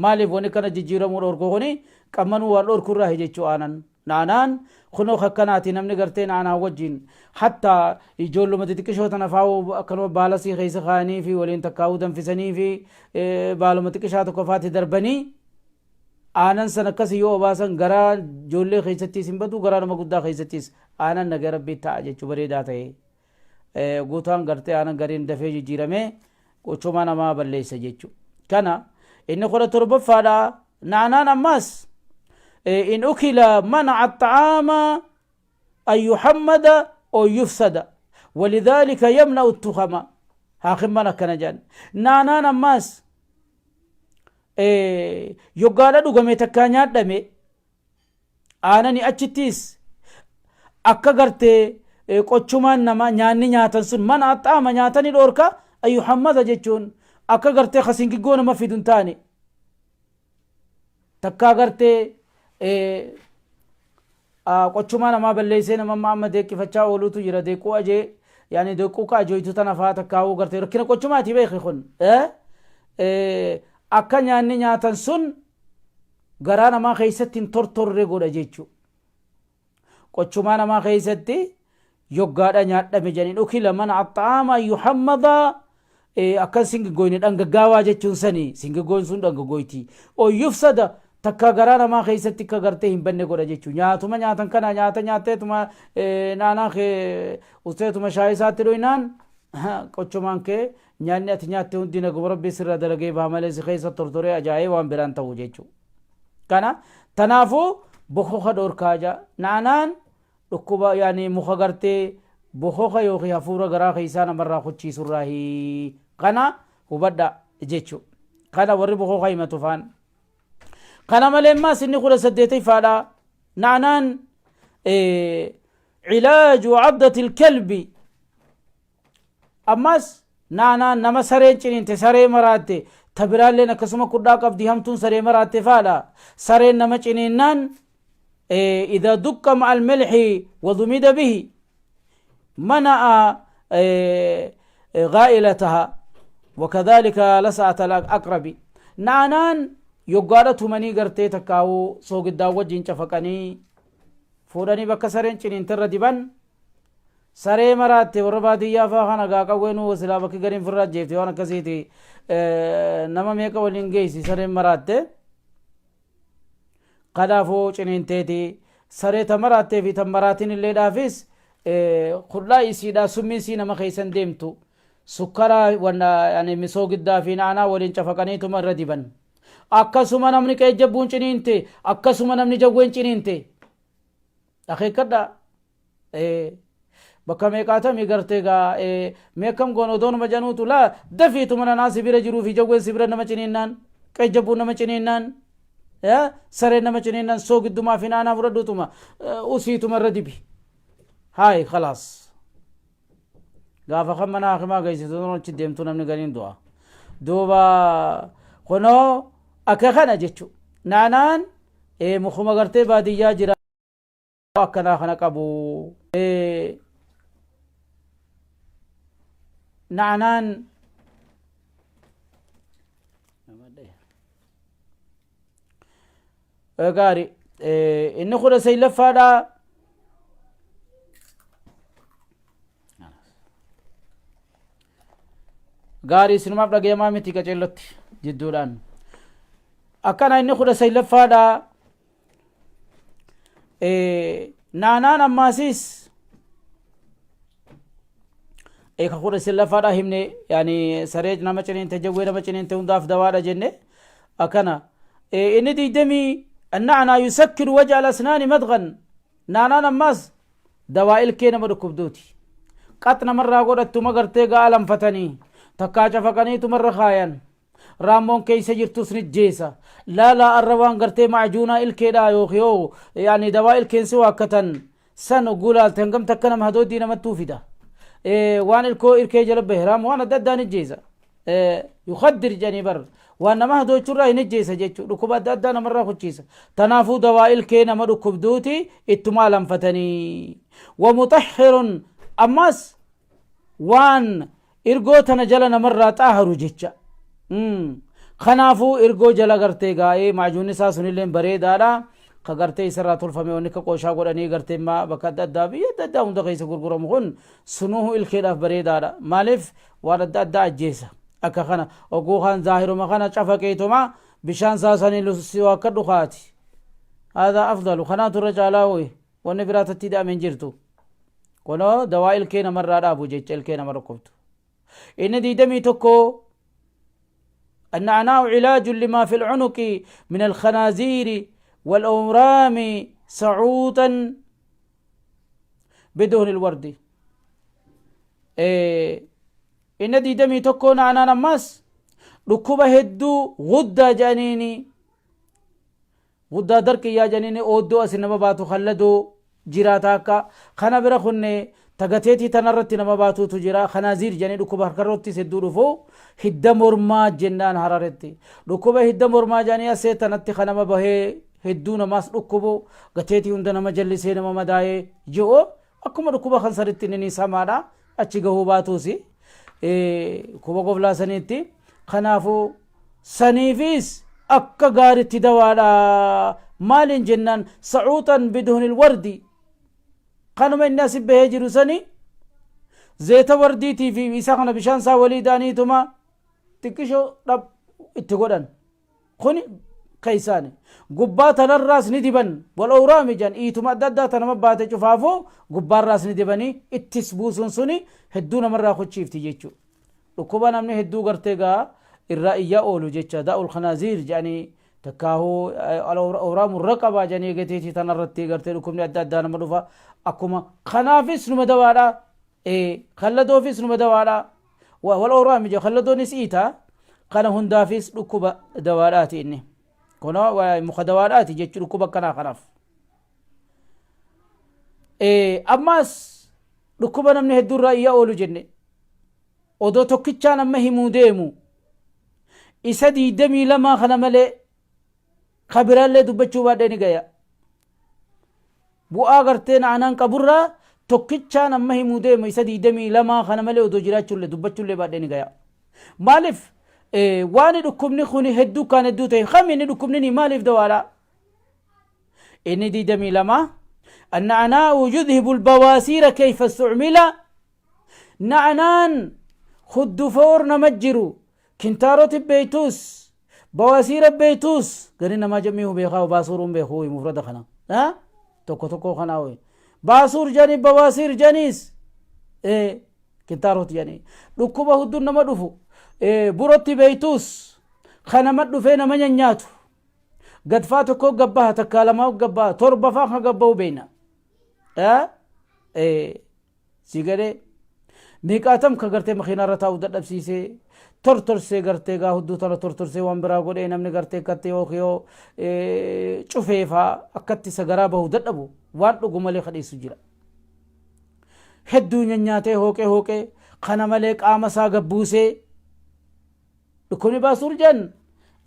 maaliif wani kana jijjiiramuu dhorku kuni qammanuu waan dhorkurraahi jechuu aanan naanaan kunoo kakkanaati namni gartee naanaa wajjin hatta ijoolluma xixiqqishoo tana faa'uu akkanuma baalasii keessa kaa'anii fi waliin takkaa'uu danfisanii fi baaluma xiqqishaa tokko faatti darbanii aanan san akkasi yoo obaasan garaa ijoollee keessattis hin badu garaa nama guddaa keessattis aanan nagaa rabbii ta'a jechuu bareedaa ta'e guutaan gartee aanan gariin dafee jijjiiramee qochomaa namaa balleessa jechuu kana inni 17ffaadha naanaan ammaas in ukila mana'a axxa'aama an yuhammada o yufsada walidhaalika yamna'u tukhama haakimman akkana jedhan naanaan ammaas yoggaadha dhugame takkaa nyaadhame aanani achittiis akka gartee qochumaan nama nyaanni nyaatan sun mana axxaama nyaatani dhoorka ayyuhammada jechuun akka gartee kasingiggoo nama fidu hin taane takkaa gartee Qochumaa namaa balleessee nama amma amma deeqqifachaa ooluutu jira deeqquu ajee yaani deeqquu ka ajooytu tana faa takkaa'uu gartee rakkina qochumaati beeki kun akka nyaanni nyaatan sun garaa namaa keessatti hin tortorre godha jechuu qochumaa namaa keessatti yoggaadha nyaadhame jedhanii ukila mana axxaama yuhammada akkan singiggoyne dhangaggaawaa jechuun sani singiggoon sun dhangaggoyti o yufsada takka garaa namaa keessatti akka gartee hin banne godha jechuu nyaatuma nyaatan kana nyaata nyaatteetuma naanaa kee usteetuma shaayii isaatti dhoynaan qochumaan kee nyaanni ati nyaatte hundi naguma rabbii sirra dalagee baha malee si keessa tortoree ajaa'ee waan biraan ta'u jechuu kana tanaafuu bokoka dhorkaa jaa naanaan dhukkuba yaani muka gartee bokoka yookiin hafuura garaa keessaa namarraa kuchiisurraahi kana hubadha jechu kana warri bokoka himatu faan kana malee ammaas inni 18ffaadha na'anaan cilaaju cabdati ilkalbi Ammas naanaan nama sareen ciniinte saree maraatte ta biraalleen akkasuma kudhaa qabdi hamtuun saree maraatte faadha. Sareen nama ciniinnaan idha duqqa ma'a almilxi wadumida bihi mana'a gaa'ilataha wakadhalika lasa'ata alaqrabi. Naanaan yoggaadha tumanii gartee takkaawuu soogiddaa wajjin cafaqanii fuudhanii bakka sareen ciniinte irra diban Saree maraatte warra baadiyyaa faa kana gaa qawweenuu silaa bakki gariin firraa ajjeefte waan akkasiiti nama meeqa waliin geessi sareen maraatte kanaafuu ciniinteeti saree ta maraattee fi tan maraatin illee dhaafis kudhaa isiidhaa summiin sii nama keessan deemtu sukkaraa wanna yani misoo giddaa fi naanaa waliin cafaqaniituma irra diban akkasuma namni qeejjabbuun ciniinte akkasuma namni jawween ciniinte akeekkadhaa Bakka meeqaatamii gartee gaa mee akkam goona odoo nama januutu laa dafiitu mana naa si bira jiruu fi jawween si bira nama ciniinnaan qeejjabbuun nama ciniinnaan sareen nama ciniinnaan soogiddumaa fi naanaa fudhadhuutuma usiituma irra dibi haay khalaas gaafa kan mana hakimaa geessitu achi deemtu namni gariin du'a duuba kunoo akka kana jechu naanaan mukuma gartee baadiyyaa jira akkanaa kana qabu. Na'anaan gaari inni 19ffaadha. Gaarii isinumaaf dhagayamaa miti qaceellotti jidduudhaan. Akkana inni 19ffaadha. Naanaan ammaasiis ka 19ffaadha himne yaani saree nama ciniinte jawwee nama ciniinte hundaaf dawaadha jenne akkana inni digdamii النعنى يسكر وجع الأسنان مدغا. Naanaan ammaas dawaa ilkee nama dhukkubduuti. Qax namarraa godhattuma gartee ga'a lamfatanii takkaa cafaqanii tumarra kaayan. Raammoon keessa jirtus ni jeesa. Laalaa arra waan gartee macjuunaa ilkeedhaa yookiin yoo yaani dawaa ilkeen si waakkatan san ogguu laalte hangam takka nama hadooddii namattuu fida. Waan ilkoo ilkee jala bahe raammoo waan adda addaa ni jeesa. Yukaddir jedhanii bar waan nama hadoochurraa hin ijjeessa jechuudha. Dhukkuba adda addaa namarraa kuchiisa. Tanaafuu dawaa ilkee nama dhukkubduuti ittuma alanfatanii. Wamuxahhirun ammas waan irgoo tana jala namarraa xaaharu jecha. Kanaafuu irgoo jala gartee gaa'ee maajuunni isaa sunillee bareedaadha. Ka gartee isarraa tolfame wanni akka qooshaa godhanii gartee bakka adda addaa biyya adda addaa hunda keessa gurguramu kun sunuhu ilkeedhaaf bareedaadha. Maaliif waan adda addaa ajjeesa. Akka kana oguu kan zaahiruma kana cafaqeetuma bishaan saasanii si akka dhukaati. Haadaa afdalu kanaatu irra caalaa ho'i wanni biraa tatti hidhame hin jirtu. Kunoo dawaa ilkee namarraa dhaabu jecha ilkee nama dhukkubtu. Inni 21 النعناع علاج لما في العنق من الخنازير والأورام سعوطا بدهن الورد. Inni 21 naanaan ammaas dhukkuba hedduu guddaa jedhaniini guddaa darqiyyaa jedhaniini ooddoo asi nama baatu kalladoo jiraata akka kana bira kunne tagateetii tanarratti nama baatuutu jira. Kanaaziir jedhanii dhukkuba harkarrattis hedduu dhufu hidda mormaa jennaan hararetti dhukkuba hidda mormaa jedhanii asee tanatti kanama bahee hedduu namaas dhukkubu gateetii hunda nama jallisee nama madaa'ee ji'u akkuma dhukkuba kan sanitti inni samaadha achi gahuu baatuusi dhukkuba goflaa saniitti. Kanaafuu saniifis akka gaaritti dawaadha. Maaliin jennaan sacuuxan biduhnil wardi kanuma inni asi bahee jiru sani zeeta wardiitii fi isa kana bishaan isaa walii daaniituma xiqqishoo dhab itti godhan kuni keessaani gubbaa tanarraas ni diban wal owraami jan iituma adda addaa tanama baate cufaafuu gubbaarraas ni dibanii ittis buusuun suni hedduu namarraa kuchiifti jechuu. Dhukkuba namni hedduu gartee gaa irraa iyyaa oolu jecha daa'ul khanaaziir jedhanii takkaahuu owraamu raqabaa jedhanii gateetii tanarratti gartee dhukkubni adda addaa nama dhufa akkuma kanaafis numa dawaadha. Kalladoofis numa dawaadha. Wal owraami jedha kalladoonis iita kana hundaafis dhukkuba dawaadhaati inni kunoo muka dawaadhaati jechuu dhukkuba akkanaa kanaaf. Ammaas dhukkuba namni hedduu irraa iyyaa oolu jenne odoo tokkichaan amma himuu deemu isa 22 kana malee ka biraallee dubbachuu baadhee ni gaya. Bu'aa gartee na'anaan qaburraa tokkichaan amma himuu deemu isa 22 kana malee odoo jiraachuullee dubbachuullee baadhee ni gaya. Maaliif waan dhukkubni kun hedduu kaan hedduu ta'e kami inni dhukkubni ni maaliif dawaadha? Inni 22 النعناع يذهب البواسير كيف استعمل. Na'anaan huddufoor nama jiru kintaaroti beeytuus bawaasiira beeytuus gari namaa jamiihu beekaa baasuuruun beekuu mufrada kana tokko tokko kanaa wayi baasuur jani bawaasiir janiis kintaaroti jani dhukkuba hudduun nama dhufu burotti beeytuus kanama dhufee nama nyaatu gadfaa tokko gabbaha takkaa lamaa gabbaha torba faa kan gabbahu beeyna si galee meeqaatam ka gartee makiinaa irra taa'u dadhabsiisee tortorsee gartee gaa hudduu tana tortorsee waan biraa godhee namni gartee akkatti yookiin yoo cufee faa akkatti isa garaa bahu dadhabu waan dhugu malee kadhiisu jira. Hedduu nyaatee hooqee hooqee kana malee qaama isaa gabbuusee dhukkubni baasuur jedhan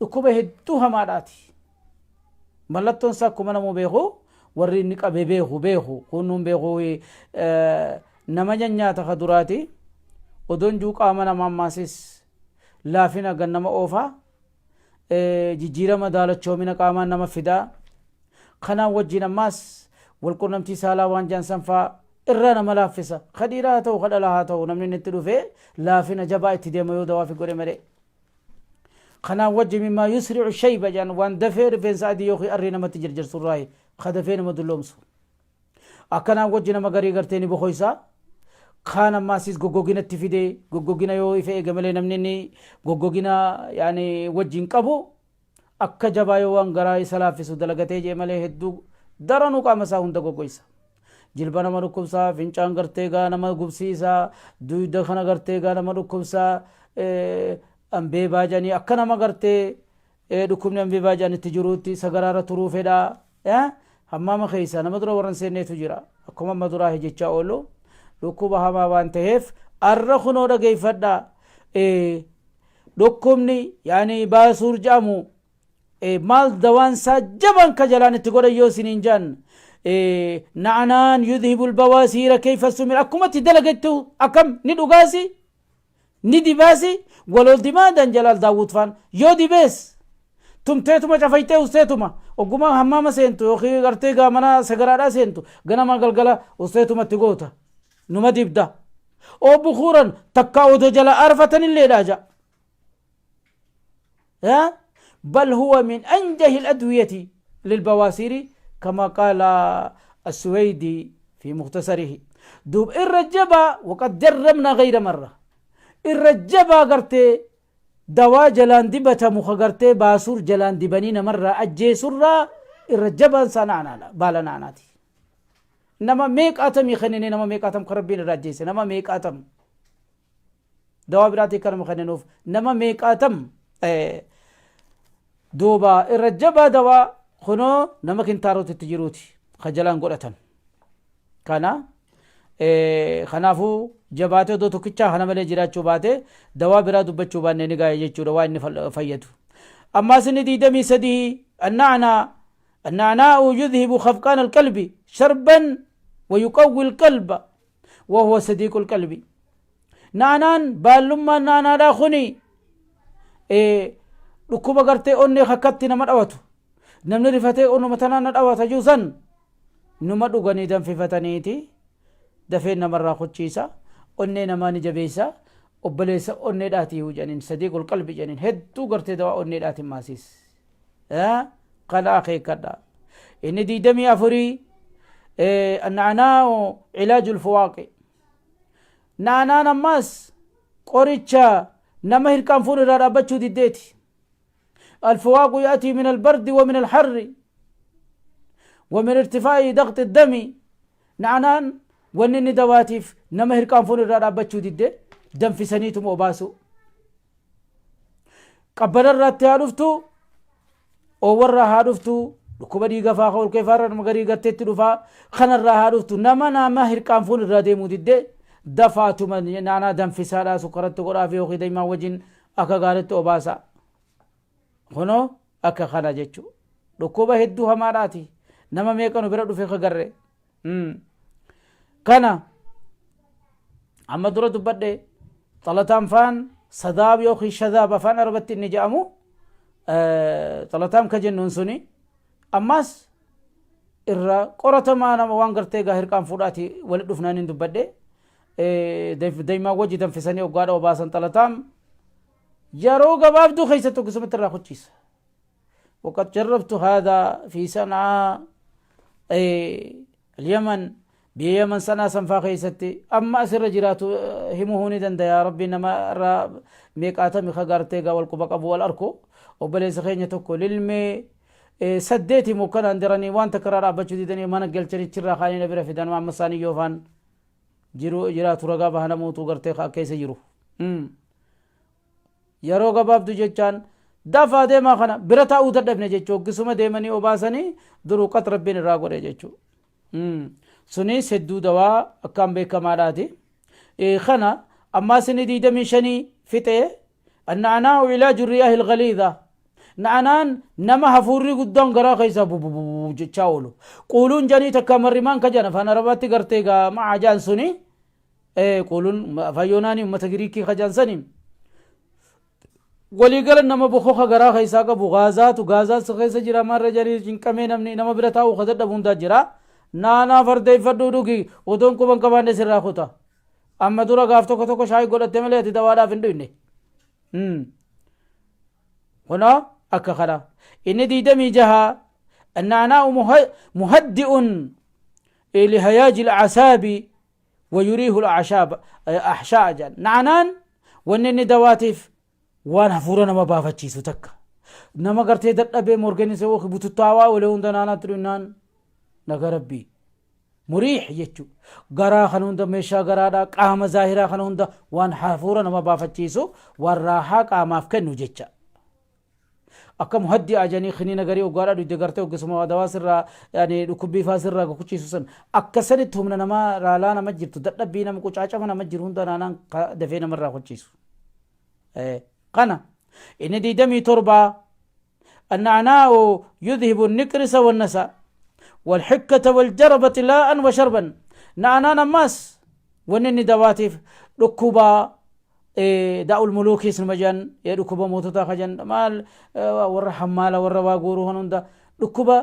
dhukkuba hedduu hamaadhaati. Mallattoon isaa akkuma namuu beeku warri inni qabe beeku beeku kunnuun beeku nama nyaata ka duraati odoon juu qaama nama ammaasis laafina gan nama oofaa jijjiirama daalachoomina qaamaan nama fidaa kanaan wajjin ammaas walqunnamtii saalaa waan jaan sanfaa irraa nama laaffisa ka dhiiraa haa ta'u ka dhalaa haa ta'u namni inni itti dhufee laafina jabaa itti deema yoo dawaa fi godhe malee. Kanaan wajji mimmaa yusri'u shayba jedhan waan dafee rifeensa adii yookiin arrii namatti jirjirsu irraa ka dafee nama dulloomsu. Akkanaan wajji nama garii gartee ni bokoysa. Kaan ammaasis goggogina itti fide goggogina yoo ifa eege malee namni inni goggogina yaani wajjin qabu akka jabaa yoo waan garaa isa laaffisu dalagatee jee malee hedduu daranuu qaama isaa hunda goggoysa. Jilba nama dhukkubsaa, fincaan gartee gaa nama gubsiisaa, duyda kana gartee gaa nama dhukkubsaa, ambeebaa jedhanii akka nama gartee dhukkubni ambeebaa jedhan itti jiruutti sagaraarra turuu fedhaa. Hammaama keessa nama dura warra hin seenneetu jira. Akkuma amma duraa hejechaa oolu dhukkuba hamaa waan ta'eef arra kunoo dhageeffadhaa. Dhukkubni yaani baasuur jedhamu maal dawaan isaa jabaan ka jalaan itti godhan yoo isiniin jedhan, na'anaan yudhibu albawaasiira kayfa sumir, akkuma itti dalagettu akkam ni dhugaasi ni dibaasi walool dimaadan jalaal daawwut faan yoo dibees tumteetuma cafaytee usteetuma ogguma hammaama seentu yookiin gartee gaa mana sagaraadhaa seentu ganama galgala usteetuma itti goota numa dibda oo bukuuran takka odoo jala aarfatanilleedha ja'a. بل هو من أنجه الأدوية للبواسير كما قال السويدي في مختصره. دوب الرجبة وقد جربنا غير مرة الرجبة قرتي دوا جلان دبة مخ قرتي باسور جلان دبنين مرة أجي سرة الرجبة سنعنا بالا نعناتي نما ميك أتم يخنيني نما ميك أتم كربين الرجيس نما ميك أتم dawaa biraatii kanuma kenninuuf nama meeqaatam. Duuba irra jabaa dawaa kunoo nama kintaarotitti jiruuti ka jalaan godhatan kana. Kanaafuu jabaatee odoo tokkichaa kana malee jiraachuu baate dawaa biraa dubbachuu baannee ni gaaya jechuudha waa inni fayyadu. Ammaas inni 23 anna'anaa النعناء يذهب خفقان القلب شربا ويقوي القلب وهو صديق القلب. Naanaan baallummaan naanaadhaa kuni dhukkuba gartee onnee kakkatti nama dhawatu, namni rifatee onnuma tanaan na dhawata jiru san numa dhuganii danfifataniiti dafee namarraa kuchiisa, onnee namaa ni jabeessa, obboleessa onneedhaati jedhaniin, صديق القلب jedhaniin. Hedduu gartee dawaa onneedhaatiin maasiis kana akeekkadha. Inni 24 النعناع علاج الفواق. Naanaan ammaas qoricha nama hirqaan fuun irraa dhaabbachuu diddeeti. الفواق يأتي من البرد ومن الحر ومن ارتفاع ضغط الدم. نعنaan wanni inni dawaatiif nama hirqaan fuun irraa dhaabbachuu didde danfisaniituma obaasu, qabbana irraatti haa dhuftu, oowwarraa haa dhuftu, dhukkuba dhiiga faa ol keefaarra nama garii garteetti dhufaa kanarraa haa dhuftu, nama hirqaan fuun irraa deemuu didde dafaatuma naanaa danfisaadhaa sukkaratti godhaa fi yookiin daa'imaa wajjin akka gaariitti obaasa. Kunoo akka kana jechuu dhukkuba hedduu hamaadhaati. Nama meeqa nu bira dhufe kagarre kana amma dura dubbadhe. Xalataan faan sadaab yookiin shadaab afaan Arabatti inni jedhamu xalataan ka jennuun suni ammas irra qoratamaa nama waan gartee gaa hirqaan fuudhaati walit dhufnaan hin dubbadhe. Daa'imaa wajji danfisanii hoggaadha obaasan xalataam yeroo gabaabduu keessatti akkasumatti irraa kuchiisa. وقد جربت هذا في صنعاء اليمن biyya Yaman sanaa sanfaa keessatti amma asirra jiraatu himuu ni danda'a. Rabbi nama irraa meeqaatami ka gartee gaa wal quba qabu wal arku obboleessa keenya tokko lilmee saddeeti mukkanaan diranii waan takka irraa dhaabbachuu didanii mana galchanichirraa kaanii na bira fidan. Amma isaanii yoofaan jiru jiraatu ragaa baha namuutu gartee keessa jiru yeroo gabaabdu jechaan dafaa deemaa kana bira taa'uu dadhabne jechuu hoggisuma deemanii obaasanii duruu qat Rabbiin irraa godhe jechuu. Sunis hedduu dawaa akkaan beekamaadhaati. Kana ammaas inni 25 fixee النعناع علاج الرياح الغليظة. Na'anaan nama hafuurri guddaan garaa keessaa bububu jechaa oolu quuluun janii takka marrimaan ka jedhan afaan Arabaatti gartee gaa maca jaan suni quuluun afaan Yoonaanii ummata Giriikii ka jaan sani waliigala nama bokoka garaa keessaa qabu gaazaatu gaazaa keessa jira marra jedhanii cinqamee namni nama bira taa'u ka dadhabu hundaa jira. Naanaa fardeeffadhuu dhugi, odoon quban qabaanne sirraa kuta. Amma dura gaaf tokko tokko shaayii godhatte malee ati dawaadhaaf hin dhuyne. Kunoo akka kana inni 26 النعناع مهدئ لهياج الأعصاب ويريح الأعشاب أحشاء جان. نعنان wanni inni dawaatiif waan hafuura nama baafachiisu takka nama gartee dadhabee morganisa yookiin bututtaawaa olee hunda naanaatti dhunnaan naga Rabbii. Muriix jechuu garaa kana hunda, meeshaa garaadhaa, qaama zaahiraa kana hunda waan hafuura nama baafachiisu, waan raahaa qaamaaf kennu jecha. Akka muhaddi ajanii kiniina garii oggaadhaa dhuyde gartee oggisuma dawaa sirraa, yani dhukkubbii faa sirraa kuchiisu san, akka sanitti humna namaa raalaa nama jirtu, dadhabbii nama, qucaacama nama jiru hunda naanaan dafee namarraa kuchiisu. Kana inni 27: النعناع يذهب النقرس والنسا والحكة والجربة طلاء وشربا. نعنaan ammaas wanni inni dawaatiif dhukkuba daa'ul muluukiis numa jedhan, dhukkuba moototaa kajan maal, warra hammaala, warra waa guuruu kan hunda, dhukkuba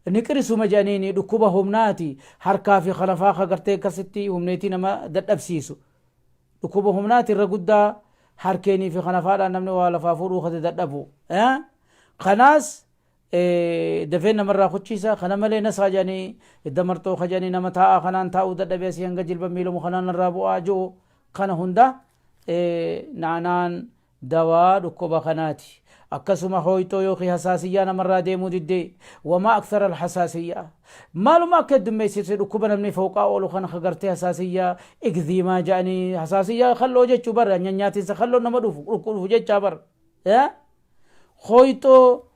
niqirisuma jedhaniini, dhukkuba humnaati, harkaa fi kalafaa ka gartee akkasitti humneetii nama dadhabsiisu, dhukkuba humnaati irra guddaa, harkeenii fi kanafaadhaan namni waa lafaa fuudhuu kate dadhabu, kanaas dafee namarraa kuchiisa. Kana malee nasaa jedhanii, hidda marxoo ka jedhanii, nama taa'aa kanaan taa'uu dadhabee asii hanga jilba miilamu kanaan irraa bu'aa ji'u kana hunda naanaan dawaa dhukkuba kanaati. Akkasuma hooyxoo yookiin hasaasiyyaa namarraa deemuu diddee, wamaa akthara alhasaasiyyaa, maaluma akka heddummeessite dhukkuba namni fooqaa oolu kana kagartee hasaasiyyaa, igziimaa jedhanii, hasaasiyyaa kalloo jechuu bara, nyaatiinsa kalloo nama dhufu dhufu jechaa bara, hooyxoo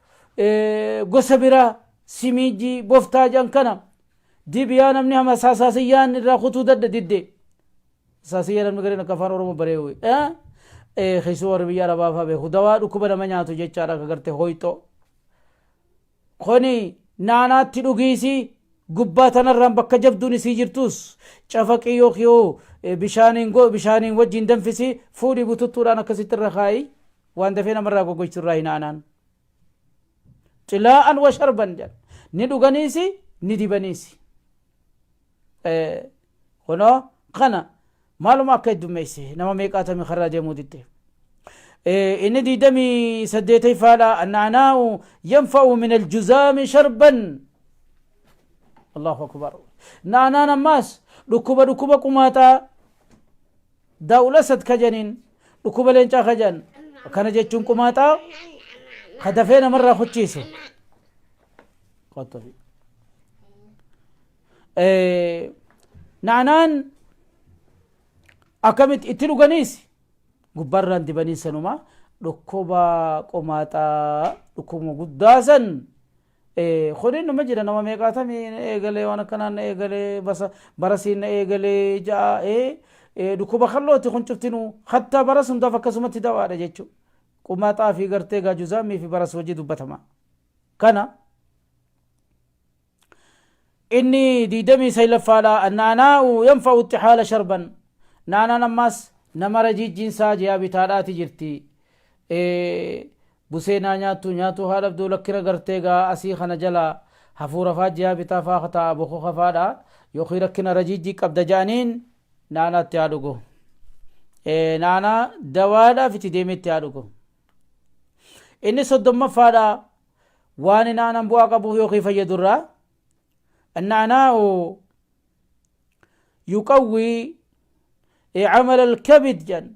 gosa biraa, simiijii boftaa jedhan kana dibiyaa namni hama hasaasiyyaan irraa kutuu dadda didde. Hasaasiyyaa namni gariin akka afaan Oromoo bareewu keessuu warri biyya arabaa fa'aa beeku, dawaa dhukkuba nama nyaatu jechaadha. Akka gartee hooyxoo kuni naanaatti dhugiisi, gubbaa tanarraan bakka jabduun isii jirtus cafaqii yookiin bishaaniin bishaaniin wajjin danfisi, fuudhii bututtuudhaan akkasitti irra kaayi, waan dafee namarraa goggochtu irraa hin aanaan. Xilaa'an wa sharban jedha, ni dhuganiisi ni dibaniisi. Kunoo kana maaluma akka heddummeesse, nama meeqaatami karraa deemuu didde. Inni 28ffaadha: النعناع ينفع من الجزام شربا. الله أكبر. Naanaan ammaas dhukkuba qumaaxaa, داء الأسد ka janiin, dhukkuba leencaa ka jan kana jechuun, qumaaxaa ka dafee namarraa kuchiisu. Qottofi. Naanaan akkamitti itti dhuganiis gubbaarraan dibanii sanuma dhukkuba qomaaxaa, dhukkubuma guddaa san. Kuni nama jira, nama meeqaatamii na eegalee, waan akkanaan na eegalee, basa barasiin na eegalee ja'a. Dhukkuba kallooti kun cuftinuu, hattaa baras hundaaf akkasumatti dawaadha jechuudha. Qumaaxaa fi gartee gaajuzaamii fi baras hojii dubbatama. Kana inni 29ffaadha: النعناع ينفع الطحال شربا. Naanaan ammaas nama rajiijjiinsaa ji'a bitaadhaati jirti, buseenaa nyaattu nyaatu haa dhabduu, lakkina gartee gaa asii kana jala hafuura faa ji'a bitaa faa ta'a bokoka faadha yookiin rakkina rajiijjii qabda ja'aniin, naanaatti haa dhugu, naanaa dawaadhaaf itti deemetti haa dhugu. Inni 30ffaadha, waan naanaan bu'aa qabuuf yookiin fayyadurraa: النعناع يقوي عمل الكبد جن.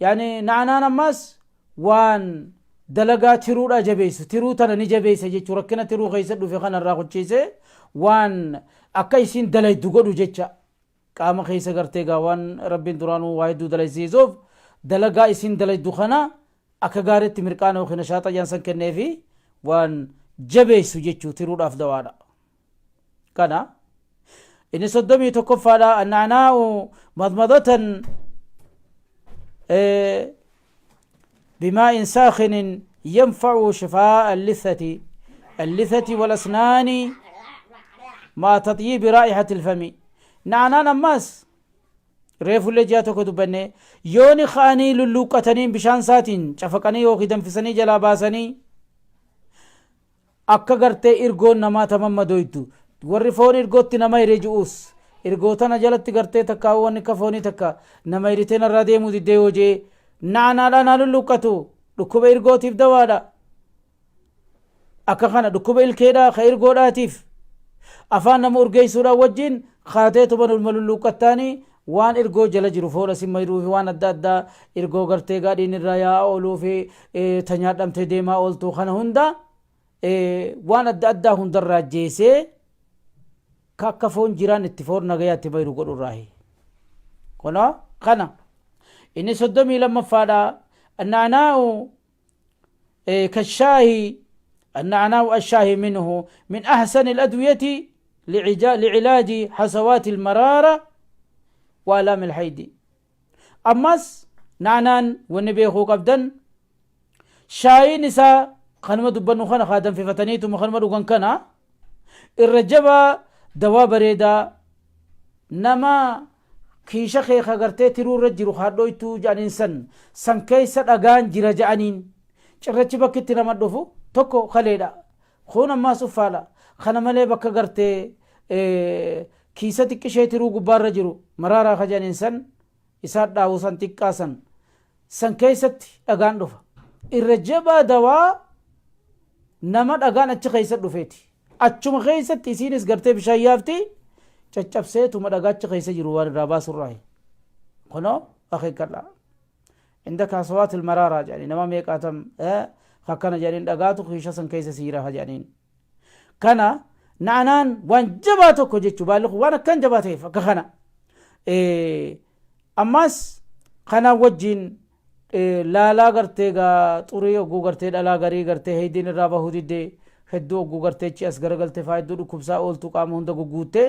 يعني نعنaan ammas waan dalagaa tiruudha jabeessu, tiruu tana ni jabeessa jechuu, rakkina tiruu keessa dhufe kanarraa kuchiise, waan akka isiin dalaydu godhu jecha. Qaama keessa gartee gaa waan rabbiin duraanuu waa hedduu dalaysiisuuf, dalagaa isiin dalaydu kana akka gaariitti mirqaana yookiin nashaaxa jaansan kenneefi waan jabeessu jechuu, tiruudhaaf dawaadha. Kana inni 31ffaadha: النعناع مضمضة بماء ساخن ينفع شفاء اللثة والأسنان مع تطيب رائحة الفم. نعنaan ammaas reefullee ji'a tokko dubbanne, yooni ka'anii lulluuqqatanii bishaan isaatiin cafaqanii yookiin danfisanii jalaa baasanii, akka gartee irgoon namaa tamammadoytu, warri foon irgootti nama hiree ji'uus, irgoo tana jalatti gartee takka wanni akka foonii takka nama hiritee narraa deemuu diddee yoo jee, naanaadhaan haa lulluuqqatu, dhukkuba irgootiif dawaadha. Akka kana dhukkuba ilkeedhaa ka irgoodhaatiif afaan nama urgeessuudhaan wajjin kaateetuma nulma lulluuqqattaanii, waan irgoo jala jiru foon asin mayruu fi waan adda addaa irgoo gartee gaadhiin irraa yaa'aa ooluu fi ta nyaadhamtee deemaa ooltu kana hunda, waan adda addaa hundarraa jeesee. Ka akka foon jiraan itti foon nagayaatti mayru godhu irraahi. Kunoo kana. Inni 32ffaadha. Anna'anaa'u kashaahi anna'anaa'u ashaahi minhu min ahsani al-adwiyati li'ilaaji hasawaati al-maraara wa alaami al-haydi. Ammas na'anaan wanni beekuu qabdan shaayiin isaa kanuma dubbannu kana kaa danfifataniituma kanuma dhugan kana irra jabaa dawaa bareedaa nama kiisha kee ka gartee tiruu irra jiru haadhoytuu jedhaniin san san keessa dhagaan jira jedhaniin cirrachi bakki itti nama dhufu tokko kaleedha kun ammaas uffaadha kana malee bakka gartee kiisa xiqqishee tiruu gubbaarra jiru maraaraa ka jedhaniin san isaa dhaawu san xiqqaa san san keessatti dhagaan dhufa. Irra jabaa dawaa nama dhagaan achi keessa dhufeeti. Achuma keessatti isiinis gartee bishaan yaafti caccabseetuma dhagaa achi keessa jiru waan irraa baasurraayi. Kunoo akeekkadhaa. Inda kaasawaat ilmaraaraa jedhanii nama meeqaatam akkana jedhaniin dhagaatu kiisha san keessa siira jedhaniin. Kana na'anaan waan jabaa tokko jechuu baalli kun waan akkaan jabaa ta'eef akka kana. Ammaas kanaan wajjiin laalaa gartee gaa xurii ogguu gartee dhalaa garii gartee heydiin irraa bahuu diddee hedduu ogguu gartee achi as garagalte faa hedduu dhukkubsaa ooltu qaama hunda gugguuttee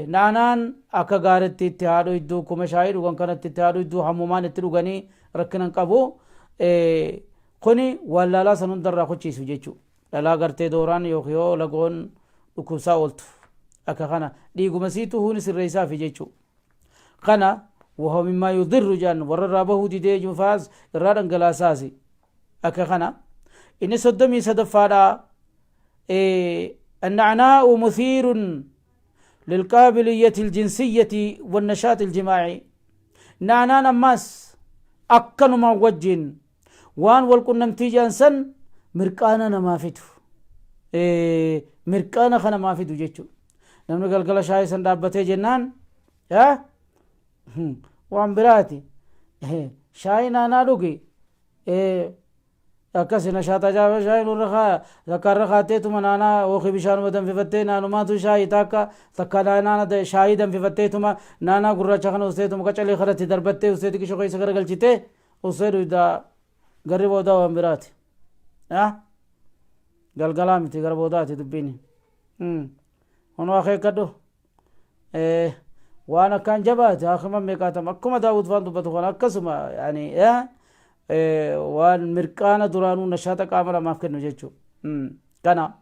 naanaan akka gaaritti itti haadhu hedduu kuma shaayii dhugan kanatti itti haadhu hedduu hammumaan itti dhuganii rakkina hin qabu. Kuni waan laalaa san hundarraa kuchiisu jechuu. Dhalaa gartee dooraan yookiin yoo lagoon dhukkubsaa ooltu. Akka kana dhiiguma siitu huuni sirreessaafi jechuu. Kana wahuwa mimmaa yudirru jedhan warra irraa bahuu didee jufaas irraa dhangalaasaasi. Akka kana inni 33ffaadha. Annacnaa'u muthiirun lilqaabiliyyati aljinsiyati wannashaati aljimaa'i. Naanaan ammaas akkanumaan wajjin waan wal qunnamtii jedhan san mirqaana namaa fidu. Mirqaana kan namaa fidu jechuudha. Namni galgala shaayii san dhaabbatee jennaan waan biraati. Shaayii naanaa dhugi. Akkasi nashaata jaaba shaayii nurra kaaya. Takka irra kaatteetuma naanaa yookiin bishaanuma danfifattee naanumaatu shaayii takka takka naanaa shaayii danfifatteetuma naanaa gurraacha kana usteetuma qacalee kanatti darbattee ustee xiqqishoo keessa garagalchitee Ussee duyda garri boodaa waan biraati. Galgalaa miti gara boodaati dubbiin. Kunoo akeekkadhu. Waan akkaan jabaate haakima meeqaatam akkuma Daawud faan dubbatu kana akkasuma yaani waan mirqaana duraanuu nashaata qaama namaaf kennu jechuudha. Kana.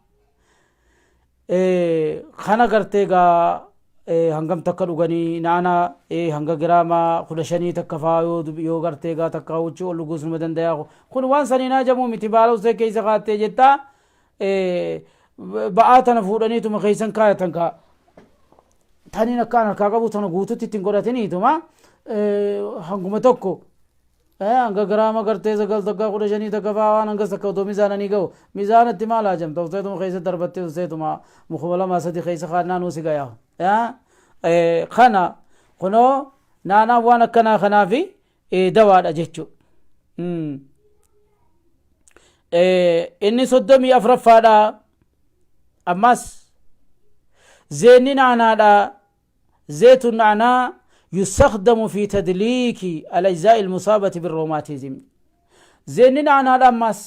Kana gartee gaa hangam takka dhuganii naana hanga giraama 15 takka faa yoo gartee gaa takka huccuu ol dhuguus numa dandayaa kun waan saniin hajamuu miti baala usee keessa kaattee jettaa ba'aa tana fuudhaniituma keessan kaayatan kaa taniin akkaan harkaa qabu tana guututti ittiin godhatiniituma hanguma tokko Hanga giraama gartee 9 takka 15 takka faa waan hangas takka otoo mizaananii gahu mizaanatti maal haajamta usteetuma keessa darbattee usteetuma mukuma lama sadi keessa kaannaa nuu si gaya kana kunoo naanaan waan akkanaa kanaafi dawaadha jechuu inni 34ffaadha ammas zeenni naanaadha زيت النعناع يستخدم في تدليك الأجزاء المصابة بالروماتيزم زيني نعناع أمس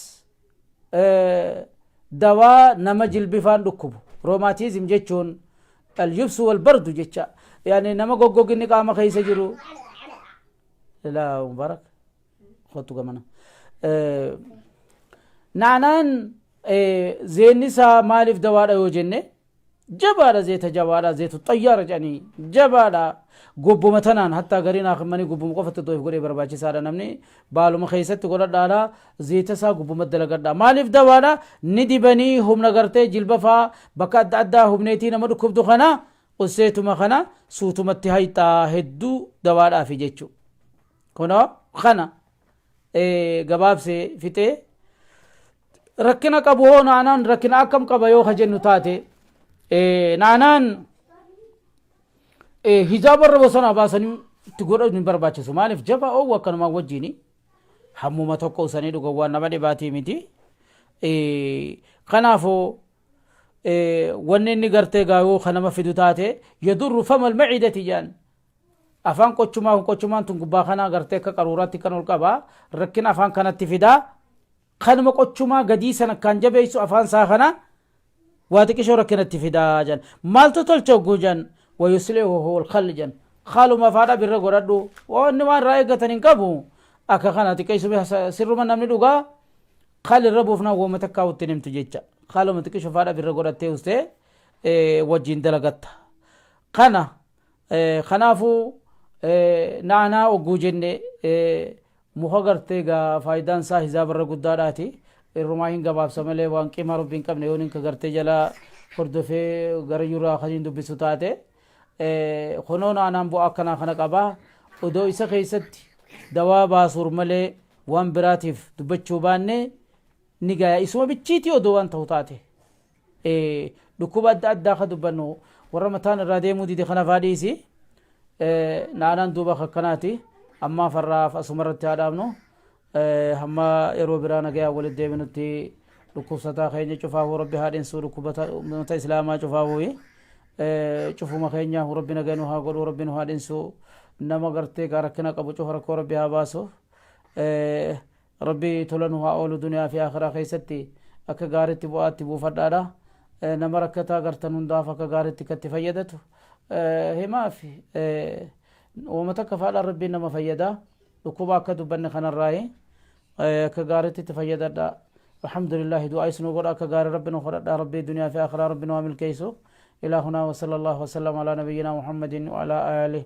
دواء نما جلبفان ركب روماتيزم جتشون اليبس والبرد جتشا يعني نما غوغوغ قام خيس جرو لا مبارك خطو كمان نعنان زيني سا مالف دواء yoo jenne Jabaadha zeeta jabaadha zeetu xayyaara jedhanii jabaadha gobbuma tanaan hattaa gariin haakimanii gobbuma qofatti otoo if godhee barbaachisaadha namni baaluma keessatti godhadhaadha zeeta isaa gobbuma dalagadha maaliif dawaadha ni dibanii humna gartee jilba faa bakka adda addaa humneetii nama dhukkubdu kana usseetuma kana suutumatti hayxaa hedduu dawaadhaafi jechuu kunoo kana gabaabsee fixee rakkina qabu hoo naanaan rakkina akkam qaba yoo ka jennu taate naanaan hijaaba irra bosonaa baasanii itti godhuu hin barbaachisu maaliif jabaa oowwa akkanumaa wajjiini hammuma tokko usanii dhugan waan nama dhibaatii miti kanaafuu Wanni inni gartee gaayuu ka nama fidu taate yadurru famal macidati jedhan. Afaan qochumaa kun qochumaan tun gubbaa kanaa gartee akka qaruuraatti kan ol qaba rakkina afaan kanatti fidaa. Kanuma qochumaa gadii sana akkaan jabeessu afaan isaa kana waa xiqishoo rakkinatti fidaa jedhan. Maaltu tolcha hogguu jedhan wayuslihu alkhal jedhan. Khaluma faadha birra godhadhu wanni waan irraa eeggatan hin qabu. Akka kana xiqqeessu sirruma namni dhugaa khal irra buufnaan wooma takkaa utti himtu jecha. Khaluma xiqishoo faadha birra godhattee ustee wajjin dalagatta. Kana kanaafuu naanaa ogguu jenne muka gartee egaa faayidaan isaa hizaaba irra guddaadhaati. Irrumaa hin gabaabsa malee waan qiimaa rabbi hin qabne yoon inka gartee jala hordofee gara yuraa kan hin dubbisu taate. Kunoo naanaan bu'aa akkanaa kana qaba. Odoo isa keessatti dawaa baasuur malee waan biraatiif dubbachuu baanne ni gaya. Isuma bichiitii odoo waan ta'u taate. Dhukkuba adda addaa ka dubbannu warra mataan irraa deemuu dide kana faa dhiisi. Naanaan duuba akkanaati. Ammaa farraaf asuma irratti haa dhaabnu. Hamma yeroo biraa nagayaan walitti deebinutti dhukkubsataa keenya cufaafuu rabbi haa dhinsuu dhukkubata ummata islaamaa cufaafuu cufuma keenyaaf rabbi nagaya nu haa godhuu rabbi nu haa dhinsuu nama gartee gaa rakkina qabu cufa rakkoo rabbi haa baasu. Rabbi tola nu haa oolu duniyaa fi akhiraa keessatti akka gaaritti bu'aatti buufadhaadha. Nama rakkataa gartan hundaaf akka gaaritti akka itti fayyadatu himaafi. Wama takka faadhaan rabbiin nama fayyada. Dhukkuba akka dubbanne kanarraayi akka gaaritti itti fayyadadha. Alhamdulillahi du'aa isnuu godha akka gaarii rabbi nu kadhadha rabbii duniyaa fi akhiraa rabbi nu haa milkeessu. Ilaa hunaa wa sallallahu wa sallam alaa nabiyyinaa Muhammadin wa alaa aalih.